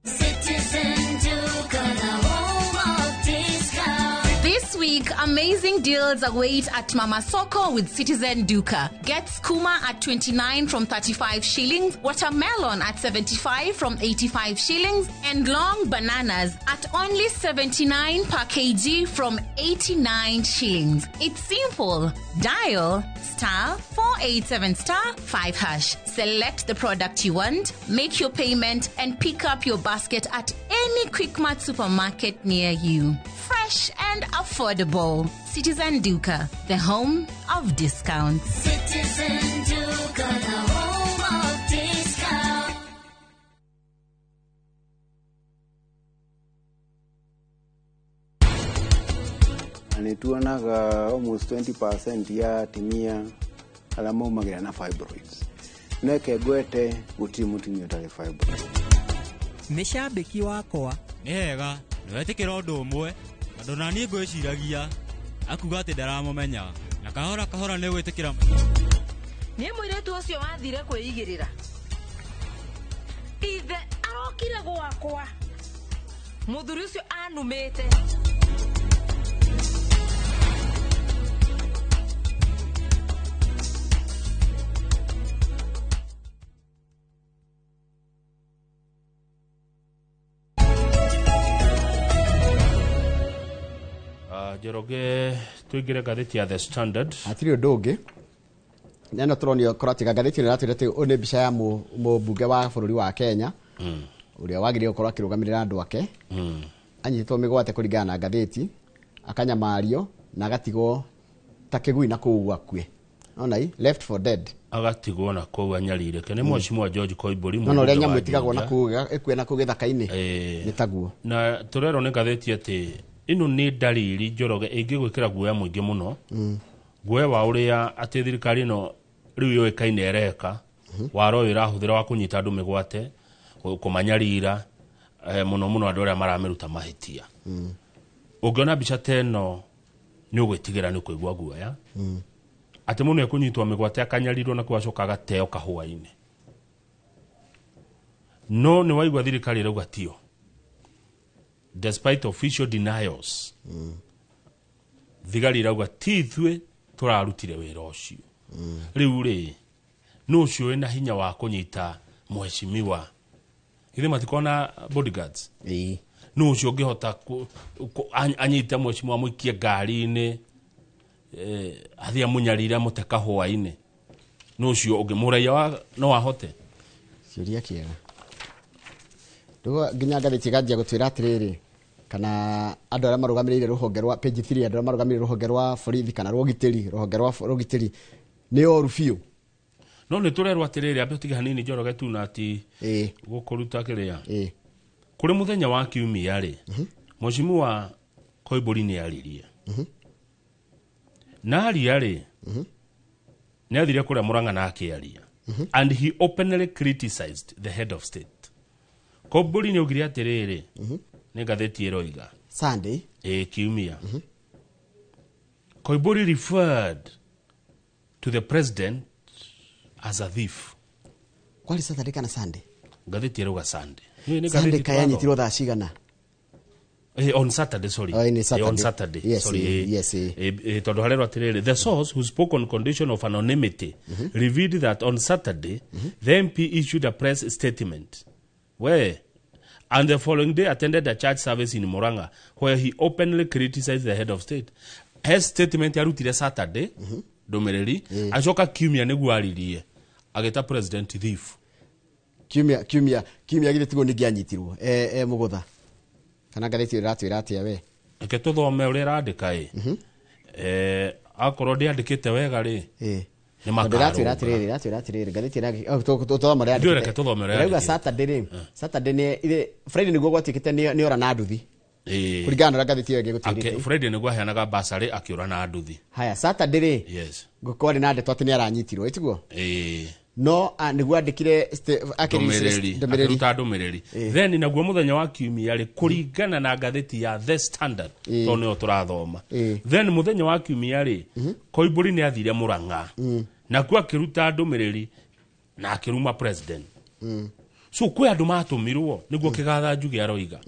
Citizen Duka, the home of discount. This week, amazing deals await at Mama Soko with Citizen Duka. Get skuma at 29 from 35 shillings, watermelon at 75 from 85 shillings, and long bananas at only 79 per kg from 89 shillings. It's simple. Dial *487 *5#. Select the product you want, make your payment, and pick up your basket at any Quickmart supermarket near you. Fresh and affordable. Citizen Duka, the home of discounts. Citizen Duka, the home of discounts. Na nĩtuonaga almost 20% ya atumia arĩa maumagĩra na fibroids. Neke ngwete gũtirĩ mũtumia ũtarĩ fibroids. Nĩ cambĩki wakwa. Nĩ hega, nĩwetĩkĩra ũndũ ũmwe, tondũ na niĩ ngwĩciragia akuga atĩ ndaramũmenya na kahora kahora nĩ gwĩtĩkĩra. Nĩ mũirĩtu ũcio wathire kwĩigĩrĩra. Ithe arokire gwakwa. Mũthuri ũcio anumĩte. Njoroge tuingire ngathĩti ya The Standard. Hatirĩ ũndũ ũngĩ. Neno tũronio kũratiga ngathĩti ĩno ĩratwĩra atĩ ũyũ nĩ mbica ya mũmbunge wa bũrũri wa Kenya ũrĩa wagĩrĩirwo gũkorwo akĩrũgamĩrĩra andũ ake. Anyitĩtwo mĩgwate kũringana na ngathĩti, akanyamario na agatigwo ta kĩgui na kũu gwakue. Ona i left for dead. Agatigwo na kũu anyarirĩke nĩ Mheshimiwa George Koimbũri. No ũrĩa nyamũ ĩtigagwo na kũu ĩkue na kũu gĩthaka-inĩ nĩ taguo. Na tũrerwo nĩ ngathĩti atĩ ĩno nĩ ndariri Njoroge ĩngĩgwĩkĩra guoya mũingĩ mũno. Guoya wa ũrĩa atĩ thirikari ĩno rĩu yũĩkaine ĩreka, waro ũyũ ĩrahũthĩra wa kũnyita andũ mĩgwate, kũmanyarira, mũno mũno andũ arĩa maramĩruta mahĩtia. Ũngĩona mbica ta ĩno nĩ ũgwĩtigĩra nĩ kũigua guoya. Atĩ mũndũ ekũnyitwo mĩgwate akanyarirwo na kũu acoka agateo kahũa-inĩ. No nĩ waigua thirikari ĩrauga tio. Despite official denials, thigari irauga ti ithuĩ tũrarutire wĩra ũcio. Rĩu rĩ, nũ ũcio wĩna hinya wa kũnyita mheshimiwa? Ithe matikona bodyguards? Nũ ũcio ũngĩhota anyite mheshimiwa amũikie ngari-inĩ, athiĩ amũnyarire amũte kahũa-inĩ? Nũ ũcio ũngĩ mũraiya wa no ahote? Ciũria kĩega. Ndũgũ nginya ngathĩti ĩkanjia gũtwĩra atĩrĩrĩ, kana andũ arĩa marũgamĩrĩire rũhonge rwa page 3, andũ arĩa marũgamĩrĩire rũhonge rwa borithi kana rwa ũgitĩri, rũhonge rwa ũgitĩri nĩ oru biũ. No nĩ tũrerwo atĩrĩrĩ, ambe ũtige hanini Njoroge tu na ti gũkũruta kĩrĩa. Kũrĩ mũthenya wa kiumia rĩ, Mheshimiwa Koimbũri nĩ aririe na aria rĩ, nĩ athire kũrĩa Mũrang'a na akĩaria, and he openly criticized the head of state. Koimbũri nĩ augire atĩrĩrĩ, nĩ ngathĩti ĩroiga Sunday. Ĩ kiumia Koimbũri referred to the president as a thief. Kwari Saturday kana Sunday? Ngathĩti ĩrauga Sunday. Nĩ ngathĩti Sunday tũrathoma. Kayanyitirwo thaa cigana? On Saturday, sorry. Oh, ni On Saturday. Saturday. Yes, sorry. Yes. Tondũ harerwo atĩrĩrĩ, the source who spoke on condition of anonymity revealed that on Saturday the MP issued a press statement where and the following day attended a church service in Murang'a where he openly criticized the head of state. He statement arutire Saturday, ndũmĩrĩri, acoka kiumia nĩguo aririe agĩta president thief. Kiumia githĩ tiguo ningĩ anyitirwo e mũgũtha? Kana ngathĩti ĩyo ĩratwĩra atĩa we? Reke tũthome ũrĩa ĩrandĩka ĩ. Akorwo ndĩandĩkĩte wega rĩ, nĩ Ndĩratwĩra makarũnga. atĩrĩrĩ, ĩratwĩra atĩrĩrĩ ngathĩti ĩra tũthoma ũrĩa Ndiũĩ, yandĩkĩte. reke tũthome ũrĩa Ĩrauga yandĩkĩte. Saturday rĩ, Saturday nĩ Friday nĩguo gwatuĩkĩte nĩ ora na nduthi, kũringana na ũrĩa ngathĩti ĩyo ĩngĩ ĩgũtwĩrĩte. Friday nĩguo aheanaga basarĩ akĩũra na nduthi. Haya, Saturday rĩ, kwarĩ na ndeto atĩ nĩ aranyitirwo, ĩtiguo? Ĩĩ. No nĩguo andĩkire ndũmĩrĩri. Ndũmĩrĩri. Akĩruta ndũmĩrĩri. Then naguo mũthenya wa kiumia rĩ, kũringana na ngathĩti ya The Standard, tondũ nĩyo tũrathoma, then mũthenya wa kiumia rĩ, Koimbũri nĩ athire Mũrang'a, nakuo akĩruta ndũmĩrĩri na akĩruma president. So kwĩ andũ matũmirwo, nĩguo Kĩgatha Njuge aroiga.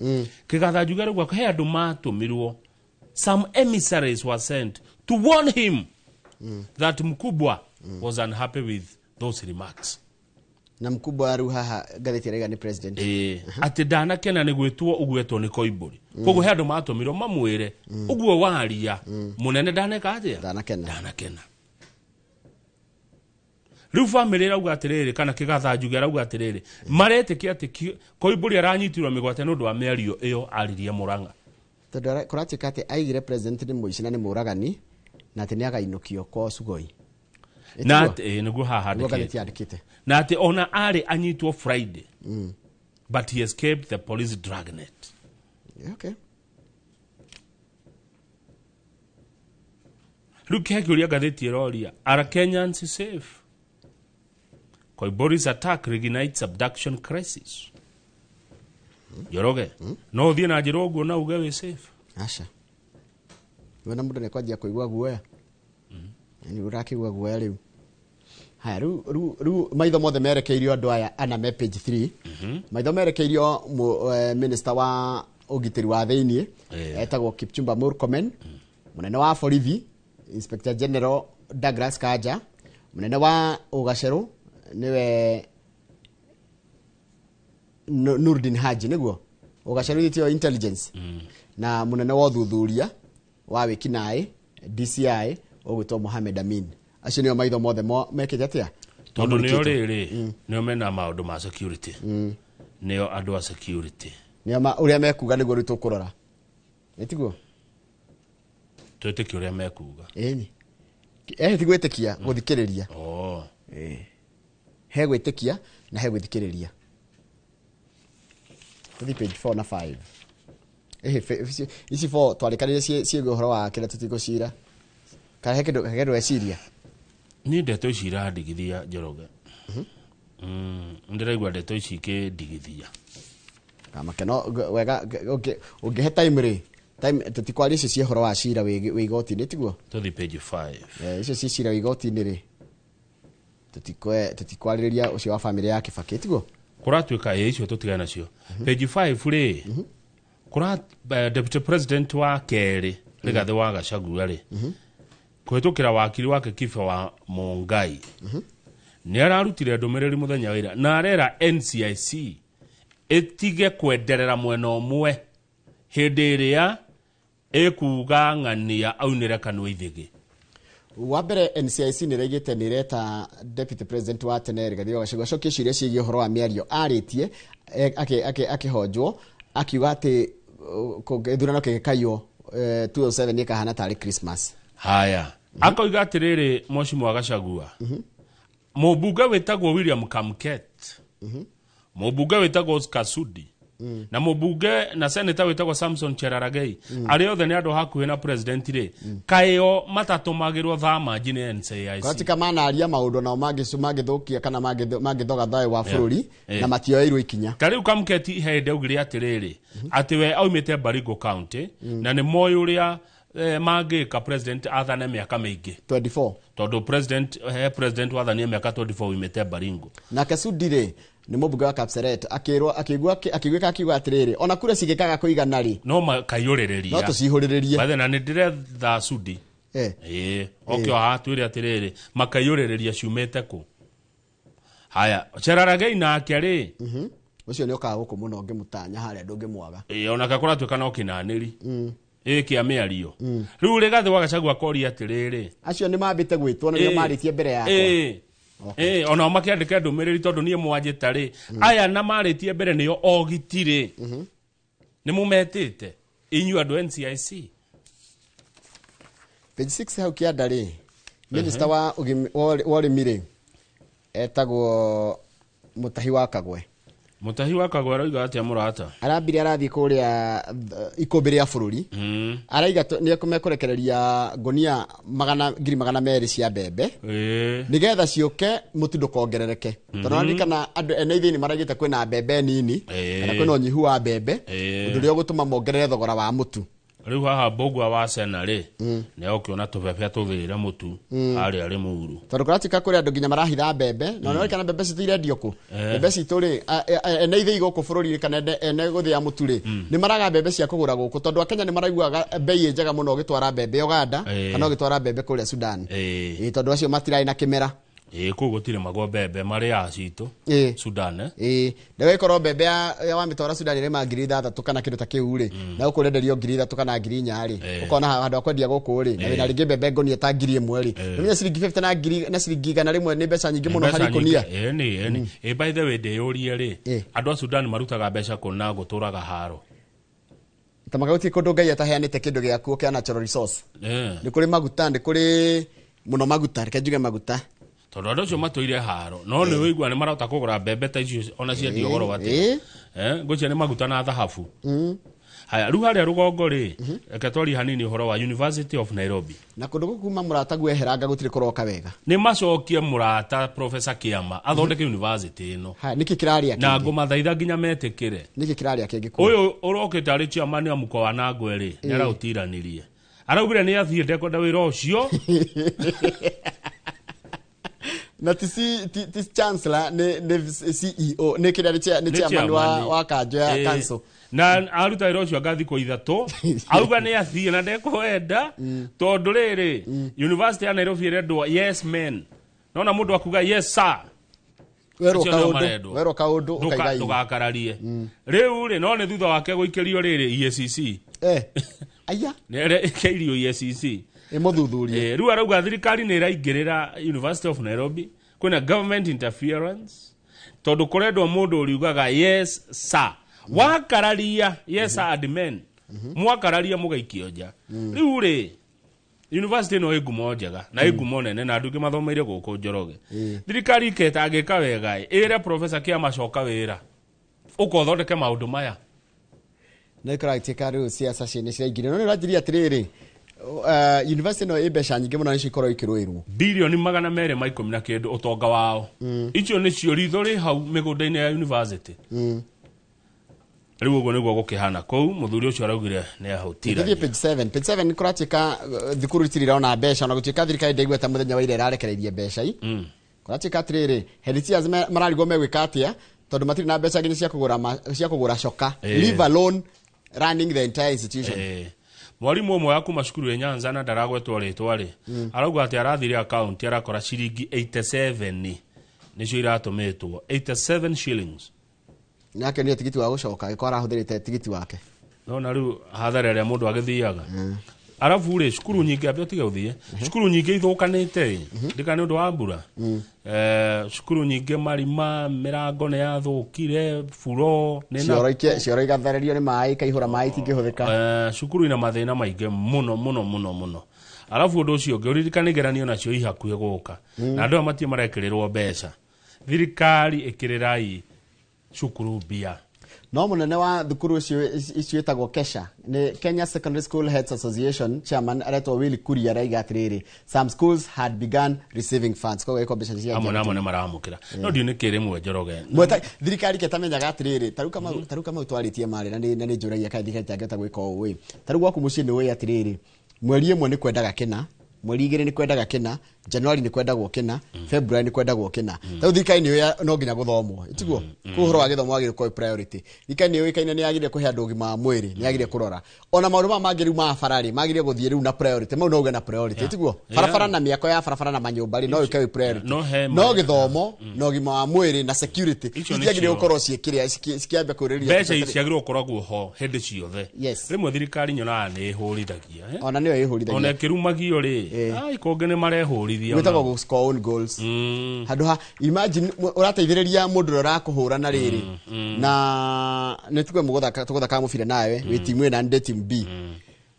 Kĩgatha Njuge arauga he andũ matũmirwo, some emissaries were sent to warn him that mkubwa was unhappy with those remarks. Na mkubwa rĩu haha ngathĩti ĩraiga nĩ president. Atĩ ndanakena nĩ gwĩtwo ũgwetwo nĩ Koimbũri. Koguo he andũ matũmirwo mamwĩre ũguo waria mũnene ndaneka atĩa, ndanakena. Ndanakena. Rĩu bamĩrĩ ĩrauga atĩrĩrĩ, kana Kĩgatha Njuge arauga atĩrĩrĩ, maretĩkia atĩ Koimbũri aranyitirwo mĩgwate nĩ ũndũ wa mĩario ĩyo aririe Mũrang'a. Tondũ kũratuĩka atĩ aigire president nĩ mũici na nĩ mũragani na atĩ nĩ againũkio kwa Sugoi. Na atĩ nĩguo haha Nĩguo ngathĩti handĩkĩte. yandĩkĩte. Na atĩ ona arĩ anyitwo Friday, but he escaped the police dragnet. Okay. Rĩu kĩhe kĩũria ngathĩti ĩroria, are Kenyans safe? Koimburi's attack reignites abduction crisis. Njoroge, no ũthiĩ na njĩra ũguo na uge wĩ safe? Aca, wena mũndũ nĩkwanjia kũigua guoya, nĩ ũrakĩigua guoya rĩu. Haya, rĩu maitho mothe merekeirio andũ aya ana me page 3. Maitho merekeirio minister wa ũgitĩri wa thĩiniĩ, etagwo Kipchumba Murkomen, mũnene wa borithi Inspector General Douglas Kanja, mũnene wa ũgacerũ nĩwe Nurdin Haji, nĩguo ũgacerũ itio intelligence, na mũnene wa ũthuthuria wa wĩkinaĩ DCI ũgwĩtwo Mohamed Amin. Acio nĩo maitho mothe mekĩte atĩa? Tondũ nĩo Mamũrĩkĩtwo. rĩrĩ, nĩo mena maũndũ ma security, nĩo andũ a security. Nĩo ũrĩa mekuga nĩguo rĩu tũkũrora, ĩtiguo? Twĩtĩkie ũrĩa mekuga. Ĩni ti gwĩtĩkia, gũthikĩrĩria. Oh. He gwĩtĩkia na he gwĩthikĩrĩria. Tũthiĩ page 4 na 5. Ĩhĩ, ici 4 twarĩkanire ciĩgiĩ ũhoro wa kĩrĩa tũtigũcira, kana he kĩndũ weciria? Niĩ ndeto ici irandigithia, Njoroge. Ndĩraigua ndeto ici ikĩndigithia. Kamakeno wega ũngĩhe time rĩ, time tũtikwaria icio cia ũhoro wa cira wĩ igoti-inĩ, tiguo? Tũthiĩ page 5. Icio cia cira wĩ igoti-inĩ rĩ, tũtikwarĩrĩria ũcio wa bamĩrĩ ya Kĩbakĩ, tiguo? Kũratuĩka ĩ icio tũtigane nacio. Page 5 rĩ, kũra deputy president wa kerĩ Rigathĩ wa Gachagua rĩ, kũhĩtũkĩra wakiri wake Kibe wa Mũngai, nĩ ararutire ndũmĩrĩri mũthenya wa ira na arera NCIC ĩtige kwenderera mwena ũmwe hĩndĩ ĩrĩa ĩkuga ng'ania aunĩre kanua ithĩgĩ. Wa mbere, NCIC nĩ ĩraigĩte nĩ ĩreta deputy president wa tene Rigathĩ wa Gachagua acokie ciũria ciĩgiĩ ũhoro wa mĩario arĩtie akĩhonjwo akiuga atĩ gĩthurano kĩgĩkaiywo 2007 ĩkahana tarĩ Christmas. Haya, akoiga atĩrĩrĩ, mheshimiwa Gachagua, mũmbunge wĩtagwo William Kamket, mũmbunge wĩtagwo Oscar Sudi. Na mũmbunge na senator wĩtagwo Samson Cherargei, arĩa othe nĩ andũ hakuhĩ na president rĩ, kaĩo matatũmagĩrwo thamanji nĩ NCIC? Kũratika manaria maũndũ nao mangĩthũkia kana mangĩthoga thayũ wa bũrũri na matioeirwo ikinya. Ta rĩu Kamketi he hĩndĩ augire atĩrĩrĩ, atĩ we aumĩte Baringo County na nĩ moĩ ũrĩa mangĩka president athane mĩaka mĩingĩ. 24. Tondũ president, he president wathanie mĩaka 24 umĩte Baringo. Nake Sudi rĩ, nĩ mũmbunge wa Kapseret, akĩrwo akĩigua akĩiguĩka akiuga atĩrĩrĩ, ona kura cingĩkaga kũigana rĩ, no makaiyũrĩrĩria. No tũcihũrĩrĩrie. Bathe na nĩ ndĩretha Sudi. Ĩĩ, oke haha twĩre atĩrĩrĩ, makaiyũrĩrĩria ciumĩte kũ. Haya, Cherargei nake rĩ, Ũcio nĩ okaga gũkũ mũno ngĩmũtanya harĩa ndũngĩmwaga. Ĩĩ, onake kũratuĩka no kĩnanĩri ĩĩ kĩa mĩario. Rĩu Rigathĩ wa Gachagua akoria atĩrĩrĩ, acio nĩ mambĩte gwĩtwo na nĩo marĩtie mbere yakwa. Ĩĩ, onao makĩandĩka ndũmĩrĩri tondũ niĩ mwanjĩta rĩ, aya na marĩtie mbere nĩo ogiti rĩ, nĩ mũmetĩte inyuĩ andũ NCIC? Page 6 hau kĩanda rĩ, minister wa wa ũrĩmi rĩ, etagwo Mutahi wa Kagwe. Mutahi wa Kagwe aroiga atĩa, mũrata? Arambire arathiĩ kũrĩa ikũmbĩ rĩa bũrũri, araiga nĩ mekũrekereria ngũnia magana 200,000 cia mbembe nĩgetha ciũke mũtu ndũkongerereke, tondũ naririkana andũ ene ithĩi nĩ maraigĩte kwĩna mbembe nini kana kwĩna ũnyihu wa mbembe, ũndũ ũrĩa ũgũtũma mongerere thogora wa mũtu. Rĩu haha Mbũgua wa Sena rĩ, nĩ ũkĩona tũbebe tũthĩre mũtu harĩa Rĩmuru. Tondũ kũratuĩka kũrĩ andũ nginya marahitha mbembe na nĩwonekana mbembe citũ irendio kũ. Mbembe citũ rĩ, ene ithĩi gũkũ bũrũri kana ene gũthĩa mũtu rĩ, nĩ maraga mbembe cia kũgũra gũkũ, tondũ akenya nĩ maraiguaga mbei ĩ njega mũno ũgĩtwara mbembe Uganda kana ũgĩtwara mbembe kũrĩa Sudan. Ĩĩ, tondũ acio matirarĩ na kĩmera. Ĩĩ, kũu gũtirĩ magwo mbembe marĩaga citũ. Sudan, eh? Ĩĩ, ndĩgĩkorwo mbembe ya wamĩtwara Sudan ĩrĩma 6,000 kana kĩndũ ta kĩu rĩ, na gũkũ ũrenderio 3,000 kana 4,000 rĩ, ũkona handũ ha kwendia gũkũ rĩ, na wĩna rĩngĩ mbembe ngũnia ta 1,000 rĩ, nĩmenya ciringi 50 na ngiri na ciringi 100 nĩ mbeca nyingĩ mũno harĩ ikũnia. Ĩni ĩni. Ĩ, by the way, ndĩyũrie rĩ, andũ a Sudan marutaga mbeca kũ na gũtũraga haro? Ta magauti kũndũ Ngai ataheanĩte kĩndũ gĩakuo kĩa natural resource. Nĩ kũrĩ maguta, nĩ kũrĩ mũno maguta, reke njuge maguta. Tondũ andũ acio matũire haro, no nĩ ũigua nĩ marahota kũgũra mbembe ta icio ona ciendio goro atĩa. Ngũcia nĩ maguta na thahabu. Haya, rĩu harĩa rũgongo rĩ, reke twarie hanini ũhoro wa University of Nairobi. Na kũndũ gũkũ kuma mũrata gueheranga gũtirĩ kũroka wega. Nĩ macokie mũrata Professor Kiama athondeke university ĩno. Haya, nĩkĩ kĩrarĩa Na kĩngĩ? ngũmathaitha nginya metĩkĩre. Nĩkĩ kĩrarĩa kĩngĩ kũu? Ũyũ ũrokĩte arĩ chairman wa mũkoa wa Nangwe rĩ, nĩ araũtiranirie. Araugire nĩ athiĩ ndekwenda wĩra ũcio. Na ti ti chancellor, nĩ CEO, nĩ kĩrĩa nĩ chairman wa kanjo ya council. Na aruta wĩra ũcio anga thikũ 3, auga nĩ athiĩ na ndekwenda, tondũ rĩrĩ University ya Nairobi ĩrendwo yes men. Nona mũndũ akuga yes sir. Werwo kaũndũ, werwo kaũndũ ũkaiga ndũgakararie. Rĩu rĩ, no nĩ thutha wake gũikĩrio rĩrĩ EACC. Aya. Nĩ ĩkĩirio EACC. Ĩmũthuthurie. Rĩu arauga thirikari nĩ ĩraingĩrĩra University of Nairobi, kwĩna government interference, tondũ kũrendwo mũndũ ũriugaga yes sir. Wakararia yes sir admin. Mwakararia mũgaikio nja. Rĩu rĩ, university ĩno ĩ ngumo njega na ĩ ngumo nene na andũ aingĩ mathomeire gũkũ Njoroge. Thirikari iketa angĩka wega ĩre Professor Kiama coka wĩra, ũkothondeke maũndũ maya. Na ĩkoragĩtuĩka rĩu siasa nĩ ciraingĩrĩra. No nĩ ũranjĩria atĩrĩrĩ, university ĩno ĩ mbeca nyingĩ mũno nĩcio ikorwo ikĩrũĩrwo. Bilioni 210 na kĩndũ ũtonga wao. Icio nĩcio ritho rĩ hau mĩgũnda-inĩ ya university. Rĩu ũguo nĩguo gũkĩhana kũu, mũthuri ũcio araugire nĩ ahũtira. Tũthiĩ page 7. Page 7 nĩ kũratuĩka thukuru itirĩ irona mbeca, ona gũtuĩka thirikari ndĩiguĩte mũthenya wa ira ĩrarekereirie mbeca i. Kũratuĩka atĩrĩrĩ, head teachers mararigwo megwĩka atĩa tondũ matirĩ na mbeca nginya cia kũgũra coka. Leave alone running the entire institution. Mwarimu ũmwe wa kuma cukuru ya Nyanza na ndaragwetwo rĩtwa rĩ, arauga atĩ arathire akaunti arakora ciringi 87 nĩcio iratũmĩtwo, 87 shillings. Nake nĩ tigiti wa gũcoka agĩkorwo arahũthĩrĩte tigiti wake. Nona rĩu hathara ĩrĩa mũndũ agĩthiaga. Arabu rĩ, cukuru nyingĩ ambia ũtige ũthiĩ, cukuru nyingĩ ithũkanĩte ndika nĩ ũndũ wa mbura. Cukuru nyingĩ marima, mĩrango nĩ yathũkire, buro nĩ na cioro igathererio nĩ maĩ, ikaihũra maĩ itingĩhũthĩka. Cukuru ina mathĩna maingĩ mũno mũno mũno mũno. Arabu ũndũ ũcio ũngĩ, ũririkane igeranio nacio i hakuhĩ gũka. Na andũ aya matirĩ marekĩrĩrwo mbeca. Thirikari ĩkĩrĩrai cukuru mbia. No munene wa thukuru icio ĩtagwo Kesha nĩ Kenya Secondary School Heads Association chairman aretwo Willy Kuria araiga atĩrĩrĩ, some schools had begun receiving funds, koguo ĩko mbeca cia Amwe namo nĩ maramũkĩra, no ndiũ nĩ kĩ rĩmwe, Njoroge. Mweta thirikari ketamenyaga atĩrĩrĩ, tarĩu Kamau, tarĩu Kamau twarĩtie marĩ na nĩ njũragia kana thirikari itangĩhota gwĩka ũũ ĩ. Tarĩu gwaku mũciĩ nĩ ũĩ atĩrĩrĩ, mweri 1 nĩ kwendaga kĩna, mweri 2 nĩ kwendaga kĩna, January nĩ kwendagwo kĩna, February nĩ kwendagwo kĩna. Tarĩu thirikari nĩ ũĩ no nginya gũthomwo, tiguo? Kũu ũhoro wa gĩthomo wagĩrĩire gũkorwo wĩ priority. Thirikari nĩ yũĩkaine nĩ yagĩrĩire kũhe andũ ũgima wa mwĩrĩ, nĩ yagĩrĩire kũrora ona maũndũ maya mangĩ rĩu ma bara rĩ, magĩrĩire gũthiĩ rĩu na priority mau, no uge na priority, tiguo? Barabara na mĩako ya barabara na manyũmba rĩ, no yũke wĩ priority. No he No gĩthomo na ũgima wa mwĩrĩ na security Icio itiagĩrĩire nĩcio. gũkorwo ciĩkĩrĩa cikĩambia kũrĩrĩria. Mbeca ici ciagĩrĩirwo gũkoragwo ho hĩndĩ ciothe. Yes. Rĩmwe thirikari nyonaga nĩ ĩhũrithagia, eh? Ona nĩyo ĩhũrithagia. Ona ĩkĩrumagio rĩ, ai, kũngĩ nĩ marehũrithia. Gwĩtagwo gũ score own goals. Handũ ha imagine ũrateithĩrĩria mũndũ ũrĩa ũrakũhũra na rĩrĩ na nĩ tuge mũgũthaka, tũgũthakaga mũbira nawe wĩ timu A na ndĩ timu B.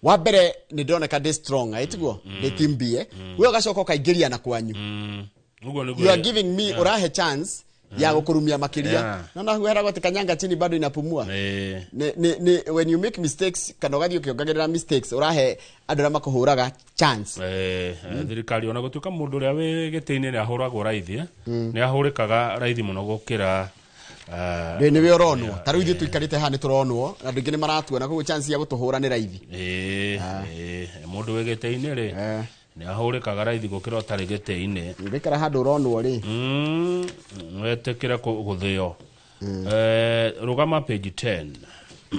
Wa mbere nĩ ndĩroneka ndĩ strong, tiguo? Ndĩ timu B, eh? We ũgacoka ũkaingĩria na kwanyu. Ũguo nĩguo. You are giving me, ũrahe chance ya gũkũrumia makĩria. No na huheragwo atĩ kanyanga chini bado inapumua. Nĩ when you make mistakes kana ũgathiĩ ũkĩongagĩrĩra mistakes, ũrahe andũ arĩa makũhũraga chance. Thirikari ona gũtuĩka mũndũ ũrĩa wĩ gĩtĩ-inĩ nĩ ahũragwo raithi, eh? Nĩ ahũrĩkaga raithi mũno gũkĩra Ndĩ nĩwe ũronwo. Ta rĩu ithuĩ tũikarĩte haha nĩ tũronwo na andũ aingĩ nĩ maratuona, koguo chance ya gũtũhũra nĩ raithi. Ĩĩ, mũndũ wĩ gĩtĩ-inĩ rĩ, nĩ ahũrĩkaga raithi gũkĩra ũtarĩ gĩtĩ-inĩ. Ũngĩikara handũ ũronwo rĩ. Wetĩkĩre gũthĩo. Rũgama page 10.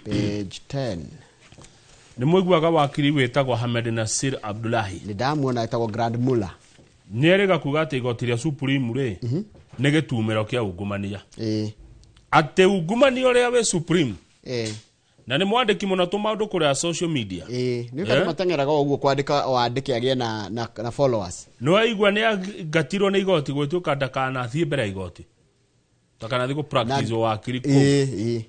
Page 10. Nĩ mũiguaga wakiri wĩtagwo Hamed Nasir Abdullahi? Nĩ ndamuona, etagwo Grand Muller. Nĩ erĩga kuga atĩ igoti rĩa Supreme rĩ nĩ gĩtumĩro kĩa ungumania, atĩ ungumania ũrĩa wĩ Supreme, na nĩ mwandĩki mũno tũmaũndũ kũrĩa social media. Nĩ andũ mateng'eraga o ũguo kwandĩka o andĩke agĩe na followers. Nĩ waigua nĩ aingatirwo nĩ igoti gwĩtuĩka ndakanathiĩ mbere ya igoti, ndakanathiĩ gũ practice wakiri kũu. Ĩĩ.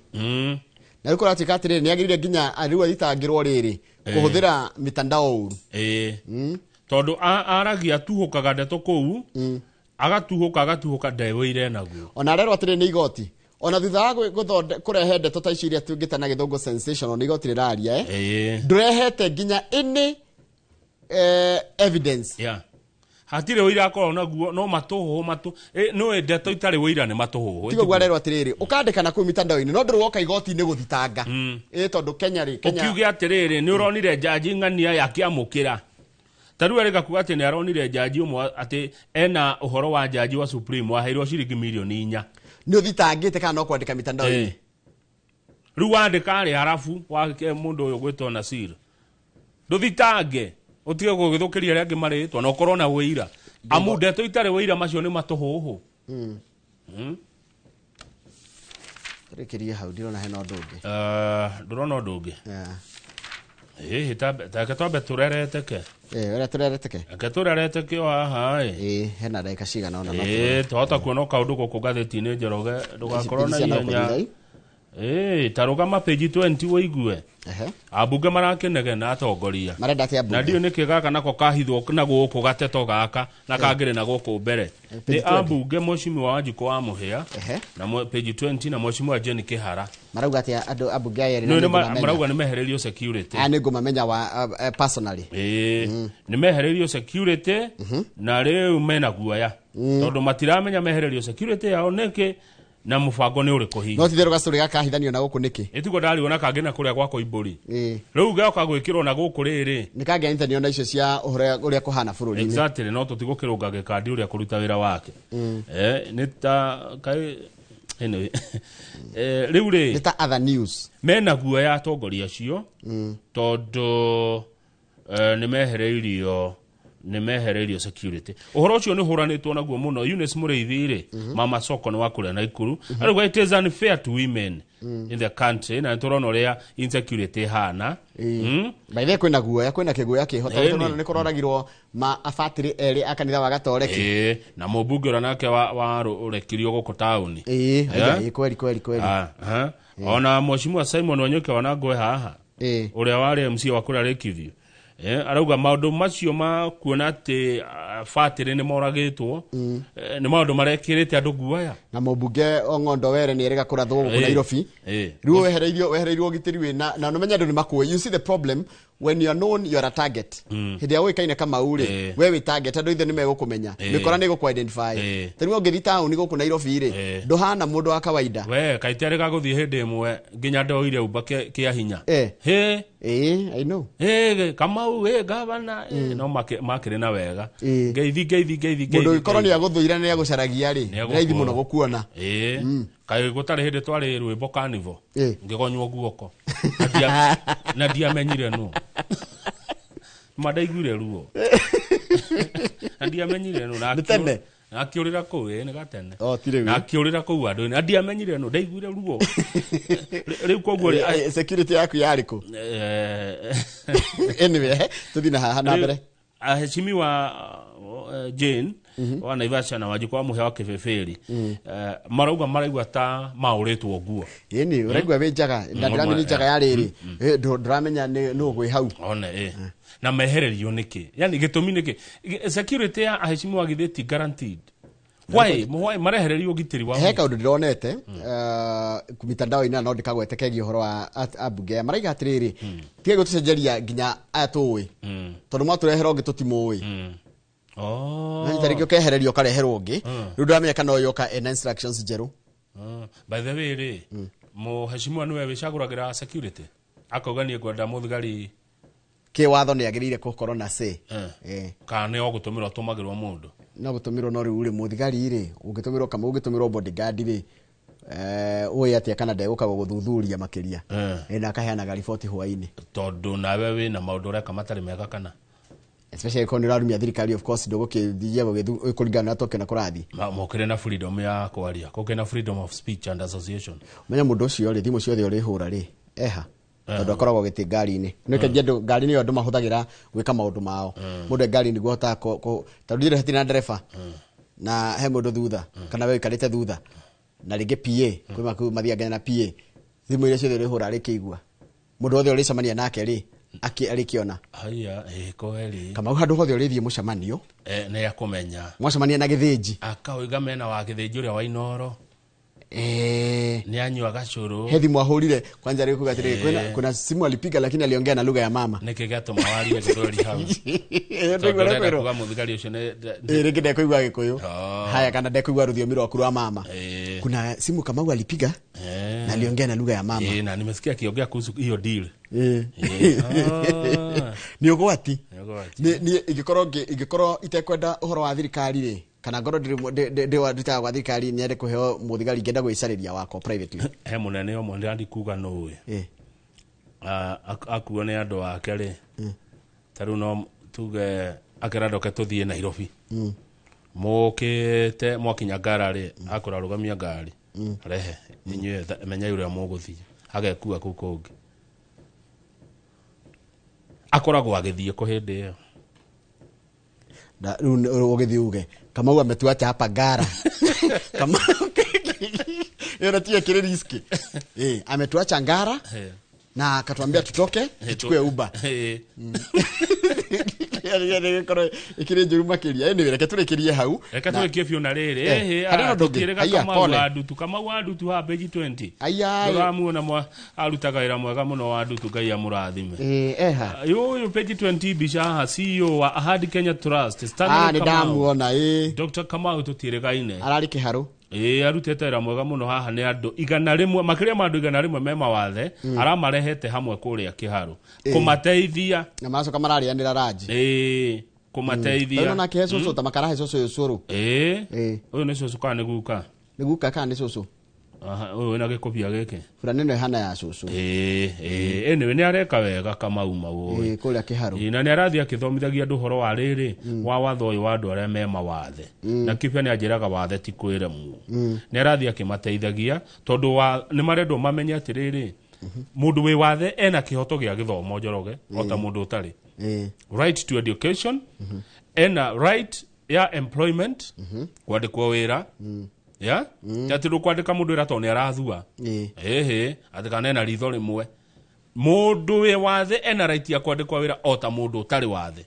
Na rĩu kũratuĩka atĩrĩrĩ, nĩ agĩrĩire nginya rĩu athitangĩrwo rĩrĩ kũhũthĩra mitandao ũru. Ĩĩ, tondũ aragia, atuhũkaga ndeto kũu, agatuhũka agatuhũka, ndewĩire naguo. Ona arerwo atĩrĩ nĩ igoti, ona thutha wa kũrehe ndeto ta icio iria tũngĩta na gĩthũngũ sensational, nĩ igoti rĩraria, eh? Ndũrehete nginya any evidence. Yeah. Hatirĩ ũira akorwo naguo, no matũhũhũ matũ nĩũĩ ndeto itarĩ ũira nĩ matũhũhũ. Tiga ũguo, arerwo atĩrĩrĩ, ũkandĩka na kũu mitandao-inĩ no ndũrĩ woka igoti-inĩ gũthitanga, ĩ tondũ Kenya rĩ, Kenya Ũkiuge atĩrĩrĩ, nĩ ũronire njanji ng'ania yakĩamũkĩra. Ta rĩu arĩga kuga atĩ nĩ aronire njanji ũmwe atĩ ena ũhoro wa njanji wa Supreme waheirwo ciringi mirioni 4. Nĩ ũthitangĩte kana no kwandĩka mitandao-inĩ? Rĩu wandĩka rĩ, harabu wake mũndũ ũyũ gwĩtwo Nasir, ndũthitange, ũtige gũgĩthũkĩria arĩa angĩ marĩtwa na ũkorwo na ũira, amu ndeto itarĩ ũira macio nĩ matũhũhũ. Tũrĩkĩrie hau, ndirona hena ũndũ ũngĩ. Ndũrona ũndũ ũngĩ? Ĩhĩ, take twambe tũrereteke. Ũrĩa tũrereteke. Reke tũrereteke o haha ĩ. Ĩĩ, hena ndagĩka cigana ũna no Ĩĩ, twahota kuona o kaũndũ gũkũ ngathĩti-inĩ, Njoroge, ndũgakorwo na Ici cia ihenya. thutha-i. Ĩĩ, ta rũgama page 20 wĩigue. Ambunge marakĩnegena atongoria. Marenda atĩa ambunge? Na ndiũ nĩkĩ gaka nako kahithwo na gũkũ gateto gaka na kangĩrĩ na gũkũ mbere. Page Nĩ 20. ambunge Mheshimiwa Wanjikũ wa Mũhĩa na page 20 na Mheshimiwa Jane Kĩhara. Marauga atĩa andũ ambunge aya erĩ? Nĩ marauga nĩ mehererio security. Aya nĩ ngũmamenya wa personally. Ĩĩ, nĩ mehererio security na rĩu mena guoya tondũ matiramenya mehererio security yao nĩkĩ na mũbango nĩ ũrĩkũ hihi. No titherũ gacũrĩ gakahithanio na gũkũ nĩkĩ? Ĩtiguo ndariona kangĩ na kũrĩa gwakwa imbũri. Rĩu geoka gwĩkĩrwo na gũkũ rĩrĩ. Nĩ kangĩanyitanio na icio cia ũhoro ũrĩa kũhana bũrũri-inĩ. Exactly, no tũtigũkĩrũnga gĩkandi ũrĩa kũruta wĩra wake. Nĩ ta kaĩ anyway, rĩu rĩ Nĩ ta other news. Mena guoya atongoria acio tondũ nĩ mehereirio security. Ũhoro ũcio nĩ ũhũranĩtwo naguo mũno. Eunice Mũrĩithi rĩ, mama soko nĩ wa kũrĩa Naikuru, arauga it is unfair to women in the country, na nĩ tũrona ũrĩa insecurity ĩhana. By the way, kwĩna guoya, kwĩna kĩguoya kĩho tondũ Ĩni. tũrona nĩ kũroragirwo ma abatĩrĩ erĩ a kanitha wa gatoreki. Ĩĩ, na mũmbunge ũrĩa nake wa ũrekirio gũkũ taũni. Ĩĩ, ĩĩ, kweli kweli kweli. Ah, aha. Ona Mheshimiwa Simon Wanyuke wa Nangwe haha, ũrĩa warĩ MC wa kũrĩa Lakeview. Arauga maũndũ macio ma kuona atĩ batĩrĩ nĩ moragĩtwo, nĩ maũndũ marekĩrĩte andũ guoya. Na mũmbunge Ong'ondo Were nĩ erĩga kũrathwo gũkũ Nairobi. Rĩu wehereirio ũgitĩri wĩna na nũmenye andũ nĩ makũĩ. You see the problem, when you are known, you are a target. Hĩndĩ ĩrĩa ũĩkaine Kamau rĩ, we wĩ target, andũ ithe nĩ megũkũmenya, mĩkora nĩ ĩgũkũ identify. Ta rĩu ũngĩthiĩ taũni gũkũ Nairobi rĩ, ndũhana mũndũ wa kawaida. We kaitĩ arĩga gũthiĩ hĩndĩ ĩmwe nginya ndoire umba kĩa hinya. Hĩ. I know. Hĩ, Kamau, hĩ, gavana, no makĩrĩ na wega. Ngeithi, ngeithi, ngeithi, Mũndũ ngeithi. ũngĩkorwo nĩ agũthũire na nĩ agũcaragia rĩ, Nĩ nĩ raithi mũno gũkuona. Kaĩ gũtarĩ hĩndĩ twarĩ rwĩmbo carnival, ngĩgonywo guoko na ndiamenyire nũ ma ndaiguire ruo na ndiamenyire nũ na Nĩ tene? Na akĩũrĩra kũu, nĩ gatene. Oh, ti rĩu. Na akĩũrĩra kũu andũ-inĩ na ndiamenyire nũ, ndaiguire ruo rĩu koguo rĩ, Security yaku yarĩ kũ? Anyway, tũthiĩ na haha na mbere. Aheshimiwa Jane wa Naivasha na Wanjikũ wa Mũhĩa wa Kĩbĩbĩri, marauga maraigua ta maũrĩtwo nguo. Ĩni ũraigua wĩ njaga na ndĩramenya nĩ njaga ya rĩrĩ. Ndũramenya nĩ nũ gwĩ hau. One na mehererio nĩkĩ, yani gĩtũmi nĩkĩ? Security ya aheshimiwa githĩ ti guaranteed? Why marehererio ũgitĩri wa He kaũndũ ndĩronete mitandao-inĩ na no ndĩkagwete kegiĩ ũhoro wa ambunge aya maraiga atĩrĩrĩ, tigai gũtũcenjeria nginya aya tũĩ, tondũ mwatũrehera ũngĩ tũtimũĩ. Nanyita rĩngĩ ũkehererio ũkareherwo ũngĩ, rĩu ndũramenya kana ũyũ oka ena instructions njerũ. By the way rĩ, mũheshimiwa nĩwe wĩcagũragĩra security, akauga niĩ ngwenda mũthigari. Kĩwatho nĩ agĩrĩire gũkorwo na say. Kana nĩ o gũtũmĩrwo atũmagĩrwo mũndũ? No gũtũmĩrwo, no rĩu rĩ, mũthigari rĩ, ũngĩtũmĩrwo kama ũngĩtũmĩrwo bodyguard rĩ, ũĩ atĩa kana ndegũka gũgũthuthuria makĩria? Na akaheanaga riboti hwainĩ. Tondũ nawe wĩna maũndũ ũreka matarĩ mega kana? Especially korwo nĩ ũrarumia thirikari, of course ndũgũkĩthiia kũringana na tũkĩona kũrathiĩ. Mokĩrĩ na freedom ya kwaria, kũkĩrĩ na freedom of speech and association. Menya mũndũ ũcio rĩ, thimũ ciothe ũrĩhũra rĩ, eha tondũ akoragwo gĩtĩ ngari-inĩ. Nĩ kaingĩ andũ ngari nĩyo andũ mahũthagĩra gwĩka maũndũ mao. Mũndũ e ngari nĩguo ahotaga tondũ ndirĩ hatirĩ na ndereba na he mũndũ thutha kana we ũikarĩte thutha na rĩngĩ PA kwĩ mathiaga nginya na PA, thimũ iria ciothe ũrĩhũra arĩkĩigua, mũndũ wothe ũrĩcemania nake rĩ, arĩkĩona. Haya, kweli. Kamau handũ hothe ũrĩthiĩ mũcemanio, Nĩ akũmenya. Mwacemania na gĩthĩnji, akauga mena wa gĩthĩnji ũrĩa wa Inoro nĩ anyua gacũrũ. He thimũ ahũrire kwanja rĩu kuga atĩrĩrĩ, kwĩna simu alipiga lakini aliongea na lugha ya mama. Nĩkĩ gĩatũma warie gĩthweri hau? Ĩyo Tondũ ndũigua ũrenda kwĩrwo. kuga mũthigari ũcio nĩ Rĩngĩ ndekũigua Gĩkũyũ. Oh. Haya, kana ndekũigua rũthiomi rwaku rwa mama. Kuna simu Kamau alipiga na aliongea na lugha ya mama. Na nimesikia akiongea kuhusu hiyo deal. Nĩ ũgwati. Nĩ ũgwati. Niĩ ingĩkorwo ingĩkorwo itekwenda ũhoro wa thirikari rĩ, kana ngorwo ndĩrutaga gwa thirikari, nyende kũheo mũthigari, ngĩenda gwĩcarĩria wakwa privately. He mũnene ũmwe ndĩrandi kuga nũĩ akuo nĩ andũ ake rĩ, ta rĩu no tuge akĩra ndoke tũthiĩ Nairobi, mũkĩte mwakinya ngara rĩ, akũra rũgamia ngari, rehe inyuĩ menyai ũrĩa mũgũthiĩ, agekua kũu kũngĩ akoragwo agĩthiĩ kũ hĩndĩ ĩyo. Na rĩu ũgĩthiĩ uge Kamau ametuacha hapa Ngara. Kamau ĩyo na tiyo ĩkĩrĩ risk. Ametuacha Ngara na akatuambia tutoke tuchukue Uber. Ĩkorwo ĩkĩrĩ njũru makĩria. Anyway, reke tũrĩkĩrie hau. Reke tũrĩkie biũ na rĩrĩ. Harĩ na ũndũ ũngĩ? Tũkĩrĩga Haiya, Kamau pole. wa Ndutu, Kamau wa Ndutu haha page 20. Aya. Ndũramuona arutaga wĩra mwega mũno wa Ndutu, Ngai amũrathime. Eha. Ũyũ page 20 mbica haha, CEO wa Ahadi Kenya Trust, Stanley Nĩ Kamau. ndamuona, ĩ. Dr. Kamau tũtiĩrĩgaine. Ararĩ kĩharũ. Arutĩte wĩra mwega mũno haha, nĩ andũ 100, makĩria ma andũ 100 me mawathe, aramarehete hamwe kũrĩa kĩharũ kũmateithia. Na maracoka mararĩanĩra ranji. Kũmateithia. Rĩu nake he cũcũ ta makarahe cũcũ ũyũ cũrũ. Ũyũ nĩ cũcũ kana nĩ guka? Nĩ guka kana nĩ cũcũ? Aha, ũyũ wĩna gĩkũbia gĩkĩ. Burana ĩno ĩhana ya cũcũ. Anyway, nĩ areka wega Kamau mau. Kũrĩa kĩharũ. Na nĩ arathiĩ akĩthomithagia andũ ũhoro wa rĩrĩ wa watho ũyũ wa andũ arĩa me mawathe. Na kĩbia nĩ anjĩraga wathe ti kwĩremwo. Nĩ arathiĩ akĩmateithagia tondũ nĩ marendwo mamenye atĩrĩrĩ, mũndũ wĩ wathe ena kĩhoto gĩa gĩthomo, Njoroge, o ta mũndũ ũtarĩ. Right to education, ena right ya employment, kwandĩkwo wĩra, ya ti atĩ ndũkwandĩka mũndũ wĩra tondũ nĩ arathua, ĩhĩ, atĩ kana ena ritho rĩmwe. Mũndũ wĩ wathe ena right ya kwandĩkwo wĩra o ta mũndũ ũtarĩ wathe.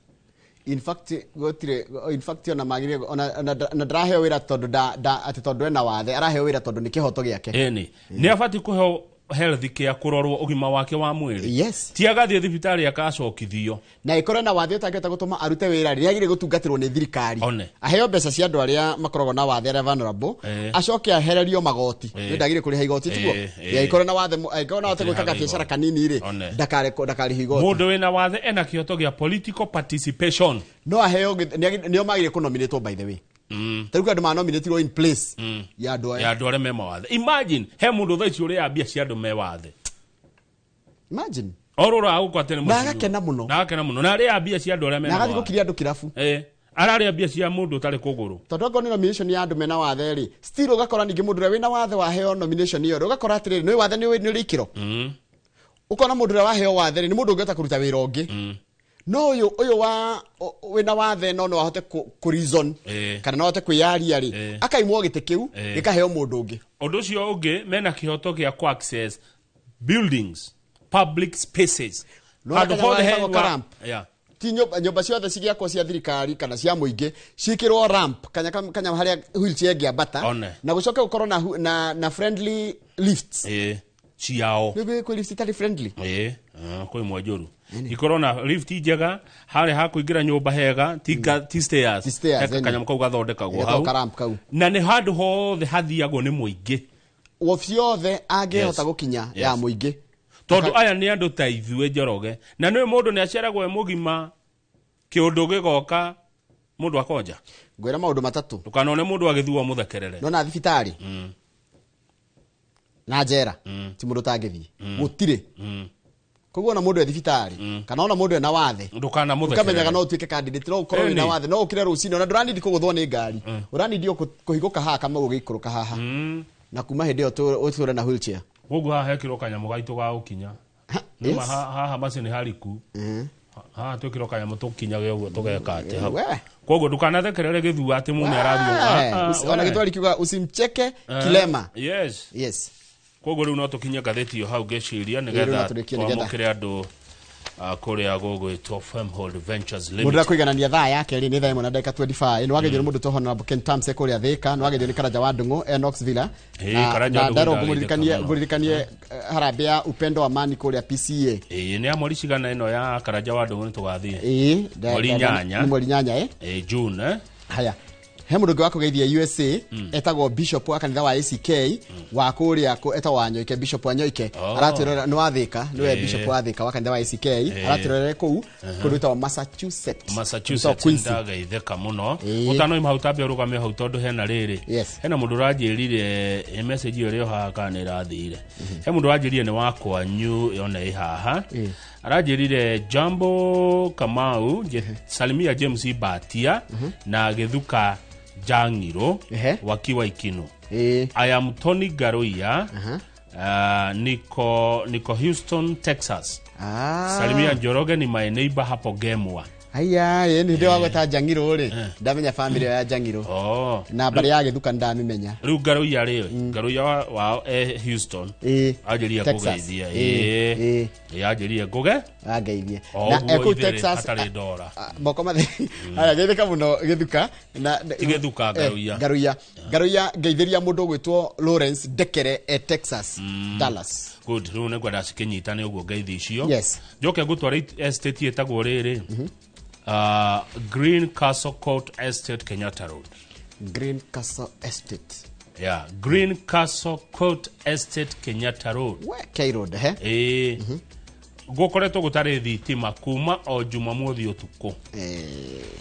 In fact gutire, in fact ona magire ona na ndaraheo wira tondu da ati tondu ena wathe, araheo wira tondu ni kihoto giake. Eni nĩ abatiĩ kũheo health care, kũrorwo ũgima wake wa mwĩrĩ. Yes. Ti agathiĩ thibitarĩ akacokithio. Na ikorwo na wathe utangĩhota gũtũma arute wĩra rĩ, nĩagĩrĩire gũtungatĩrwo nĩ thirikari. One. Aheo mbeca cia andũ arĩa makoragwo na wathe, arĩa vulnerable. Acoke ahererio magoti. Nĩ ndagĩrĩire kũrĩha igoti, tiguo? Angĩkorwo na wathe, angĩkorwo na wathe gwĩka gabiacara kanini rĩ, One. ndakarĩha igoti. Mũndũ wĩna wathe ena kĩhoto gĩa political participation. No aheo nĩo magĩrĩire kũnominatwo, by the way. Ta rĩu andũ manominatirwo in place ya andũ aya. Ya andũ arĩa me mawathe. Imagine he mũndũ thaa ici ũrĩa mbia cia andũ me wathe. Imagine. Orora gũkũ atĩ nĩ Na mũciĩ. agakena mũno. Na agakena mũno, na arĩa mbia cia andũ arĩa me Na agathiĩ mawathe. gũkiria andũ kĩrabu. Ararĩa mbia cia mũndũ ũtarĩ kũgũrũ. Tondũ angorwo nĩ nomination ya andũ mena wathe rĩ, still ũgakora ningĩ mũndũ ũrĩa wĩna wathe waheo nomination ĩyo rĩ, ũgakora atĩrĩrĩ, nĩ wathe nĩ ũrĩ ikĩro. Ũkona mũndũ ũrĩa waheo wathe rĩ, nĩ mũndũ ũngĩhota kũruta wĩra ũngĩ. No ũyũ wa wĩna wathe no ahote kũ reason kana no ahote kwĩyaria rĩ, akaimwo gĩtĩ kĩu gĩkaheo mũndũ ũngĩ. Ũndũ ũcio ũngĩ, mena kĩhoto gĩa kũ access buildings, public spaces. No Handũ hothe he kanyamũ ka ramp. Ti nyũmba ciothe cigĩakwo cia thirikari kana cia mũingĩ ciĩkĩrwo ramp, kanya harĩa wheelchair ĩngĩambata. One. Na gũcoke gũkorwo na friendly lifts. Ciao. Nĩ kwĩ lift itarĩ friendly. Kwĩ imwe njũru. Ikorwo na lift njega, harĩa ha kũingĩra nyũmba hega, ti stairs. Ti stairs, Heka ĩni. kanyamũ kau gathondekagwo Gatagwo hau. karamp kau. Na nĩ handũ hothe hathiagwo nĩ mũingĩ. Wabici yothe angĩhota gũkinya ya mũingĩ. Tondũ aya nĩ andũ ta ithuĩ, Njoroge, na nĩ mũndũ nĩ aciaragwo e mũgima, kĩũndũ gĩgoka mũndũ akonja. Ngwĩra maũndũ matatũ. Ndũkanone mũndũ agĩthua mũthekerere. Nona thibitarĩ na njera ti mũndũ ũtangĩthiĩ. Gũtirĩ. Koguo ona mũndũ e thibitarĩ kana ona mũndũ ena wathe, Ndũkanamũthekerere. ũkamenyaga no ũtuĩke candidate, no ũkorwo wĩna Ĩni. wathe, no ũkĩre rũcinĩ ona ndũranindi kũgũthwo nĩ ngari, ũranindi kũhingũka haha kama ũgĩikũrũka haha, na kuma hĩndĩ ĩyo ũtũre na wheelchair. Koguo haha hekĩrwo kanyamũ gaitũ ga gũkinya. Nĩma haha macio nĩ hariku. Haha twĩkĩrwo kanyamũ tũkinyage ũguo tũgeka atĩ hau. Koguo ndũkanathekerere gĩthua atĩ mũndũ nĩ arathiĩ. Ona gĩtwari kiuga usimcheke kilema. Yes. Yes. Koguo rĩu no tũkinye ngathĩti ĩyo hau ngĩciria Ĩĩ, rĩu no nĩgetha tũrĩkie nĩgetha. twamũkĩre andũ kũrĩa gũgwĩtwo Femhold Ventures Mũndũ Limited. kũiganania thaa yake rĩ, nĩ thaa 1 na ndagĩka 25. Nĩ wageithio nĩ mũndũ to Honorable Ken Tamse kũrĩa Thĩka, nĩ wageithio nĩ Karanja wa Ndung'u Enox Villa. Karanja Na wa Ndung'u ndarwo ndageithĩka ngũmũririkanie mũno. ngũririkanie harambee ya upendo amani kũrĩa PCA. Ĩĩ, nĩ ya mweri cigana ĩno ya Karanja wa Ndung'u nĩ tũgathiĩ? Ĩĩ, Mweri 8. nĩ mweri 8. Ĩĩ, June. Haya, he mũndũ ũngĩ wa kũgeithia USA, etagwo bishop wa kanitha wa ACK wa kũrĩa etagwo Wanyoike, Bishop Wanyoike. Aratwĩrorera nĩ wa Thĩka, nĩwe bishop wa Thĩka wa kanitha wa ACK. Aratwĩrorera kũu kũndũ gwĩtagwo Massachusetts. Massachusetts. Gwĩtagwo Quincy. Ndageithĩka mũno. Ũtanoima hau, tambe ũrũgame hau tondũ hena rĩrĩ. Hena mũndũ ũranjĩrire message ĩyo ĩrĩ o haha kana nĩ ĩrathire. He mũndũ ũranjĩrire nĩ wa kwanyu yone ĩ haha. Aranjĩrire, "Jambo Kamau, salimia James Batia na Gĩthuka Jang'iro wakiwa Ikinu. I am Tony Garoia. Niko Houston, Texas. Salimia Njoroge, ni my neighbor hapo Gemwa." Aya, ĩ nĩ ndĩ wagweta Njang'iro rĩ, ndamenya family ya Njang'iro na mbarĩ ya Gĩthuka ndamĩmenya. Rĩu Ngaroia rĩ, Ngaroia wao e Houston. Anjĩrire Texas. ngũgeithie. Ĩĩ, anjĩrire ngũge angeithie. O Na ũguo ekũu itherĩ Texas hatarĩ ndora. Moko matheri. Aya, geithĩka mũno Gĩthuka na Ti Gĩthuka, Ngaruiya. Ngaruiya, Ngaruiya, ngeithĩria mũndũ ũgwĩtwo Lawrence Ndekere e Texas, Dallas. Good, rĩu nĩ ngwenda cikĩnyita nĩ ũguo ngeithi icio. Njoke ngũtwara estate ĩtagwo rĩrĩ, Green Castle Court Estate, Kenyatta Road. Green Castle Estate. Yeah, Green Castle Court Estate, Kenyatta Road. We K Road he. Ĩĩ, gũkoretwo gũtarĩ thitima kuma o Jumamothi ũtukũ,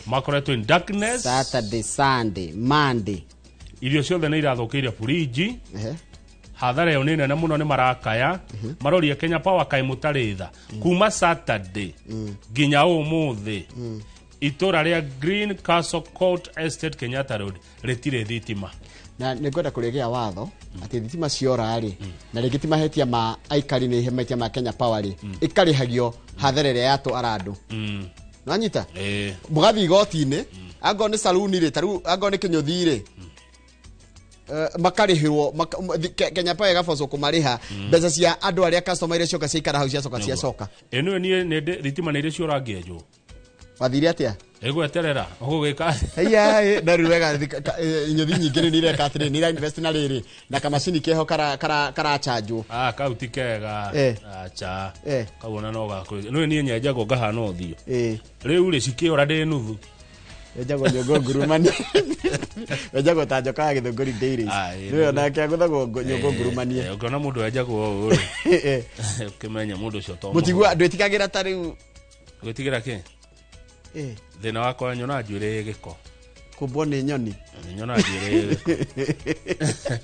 makoretwo in darkness. Saturday, Sunday, Monday. Irio ciothe nĩ irathũkĩire buriji. Hathara ĩyo nĩ nene mũno, nĩ marakaya maroria Kenya Power kaĩ mũtarĩ tha kuma Saturday nginya ũmũthĩ itũra rĩa Green Castle Court Estate, Kenyatta Road rĩtirĩ thitima. Na nĩ ngwenda kũrĩgĩa watho atĩ thitima ciora rĩ, na rĩngĩ ti mahĩtia ma aikari, nĩ mahĩtia ma Kenya Power rĩ, ĩkarĩhagio hathara ĩrĩa yatwara andũ. Nĩwanyita? Ĩĩ. Mũgathiĩ igoti-inĩ, angorwo nĩ saluni rĩ, tarĩu angorwo nĩ kĩnyũthi rĩ, Makarĩhĩrwo Kenya Power ĩgabocwo kũmarĩha mbeca cia andũ arĩa customer iria cioka ciaikara hau ciacoka ciacoka. Ĩno niĩ nĩ thitima nĩ irĩ ciũrangĩenjwo. Wathire atĩa? Ĩgweterera ũgũgĩka. Haiya, na rĩu wega inyuthi nyingĩ rĩu nĩireka atĩrĩ, nĩira invest na rĩrĩ na kamacini keho karachanjwo. Ah, kau ti kega. Acha. Kau ona no gakũ nĩ niĩ nyenjagwo ngahana ũthiũ. Rĩu rĩ cikĩũra ndĩ nuthu. Wenjagwo nyũngũ ngurumani, wenjagwo ta njoka ya Gĩthũngũri Dairies. Nĩwe onake agũthagwo nyũngũ ngurumanie. Ũngĩona mũndũ wenjagwo ũũ rĩ, ũkĩmenya mũndũ ũcio to mũtigua ndwĩtigagĩra ta rĩu. Gwĩtigĩra kĩ? Thĩna wakwa nyona njuĩrĩ gĩko. Kũmbwo nĩ nyoni. Nyona njuĩrĩ gĩko.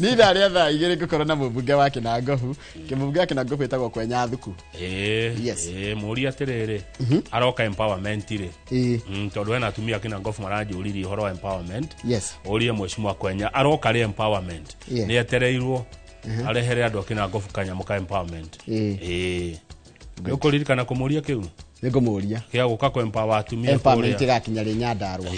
Nĩ ithaa rĩa thaa 2 ngũkorwo na mũmbunge wa Kĩnangobu. Mũmbunge wa Kĩnangobu ĩtagwo Kwenya Thuku. Yes. Mũũria atĩrĩrĩ, aroka empowerment rĩ, tondũ hena atumia a Kĩnangobu maranjũririe ũhoro wa empowerment. Ũrie mheshimiwa Kwenya aroka rĩ empowerment. Nĩ etereirwo arehere andũ a Kĩnangobu kanyamũ ka empowerment. Ĩĩ, nĩ ũkũririkana kũmũria kĩu? Nĩ ngũmũria. Kĩa gũka kũ empower atumia empowerment kũrĩa. Ĩgakinya rĩ Nyandarua?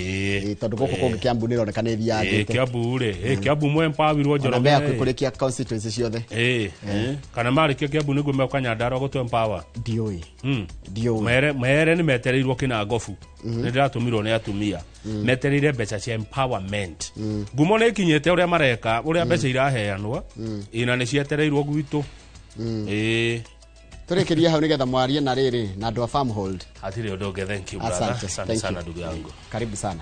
Tondũ gũkũ kũngĩ Kiambu nĩ ĩroneka nĩ ĩthiangĩte. Kiambu rĩ, Kiambu mwe empowerirwo. Ona Njoroge. me hakuhĩ kũrĩkia constituency ciothe. Kana marĩkia Kiambu nĩguo meuka Nyandarua gũtũ empower? Ndiũĩ. Ndiũĩ. Mere mere nĩ metereirwo Kĩnangobu. Nĩ ndĩratũmirwo nĩ atumia metereire mbeca cia empowerment. Ngumo nĩ ikinyĩte ũrĩa mareka, ũrĩa mbeca iraheanwo, ĩna nĩ cietereirwo gwitũ. Ĩĩ. Tũrĩkĩrie hau nĩgetha mwarie na rĩrĩ na andũ a Farmhold. Hatirĩ ũndũ ũngĩ, thank you brother. Asante. Asante Thank sana you. ndugu yangu. Karibu sana.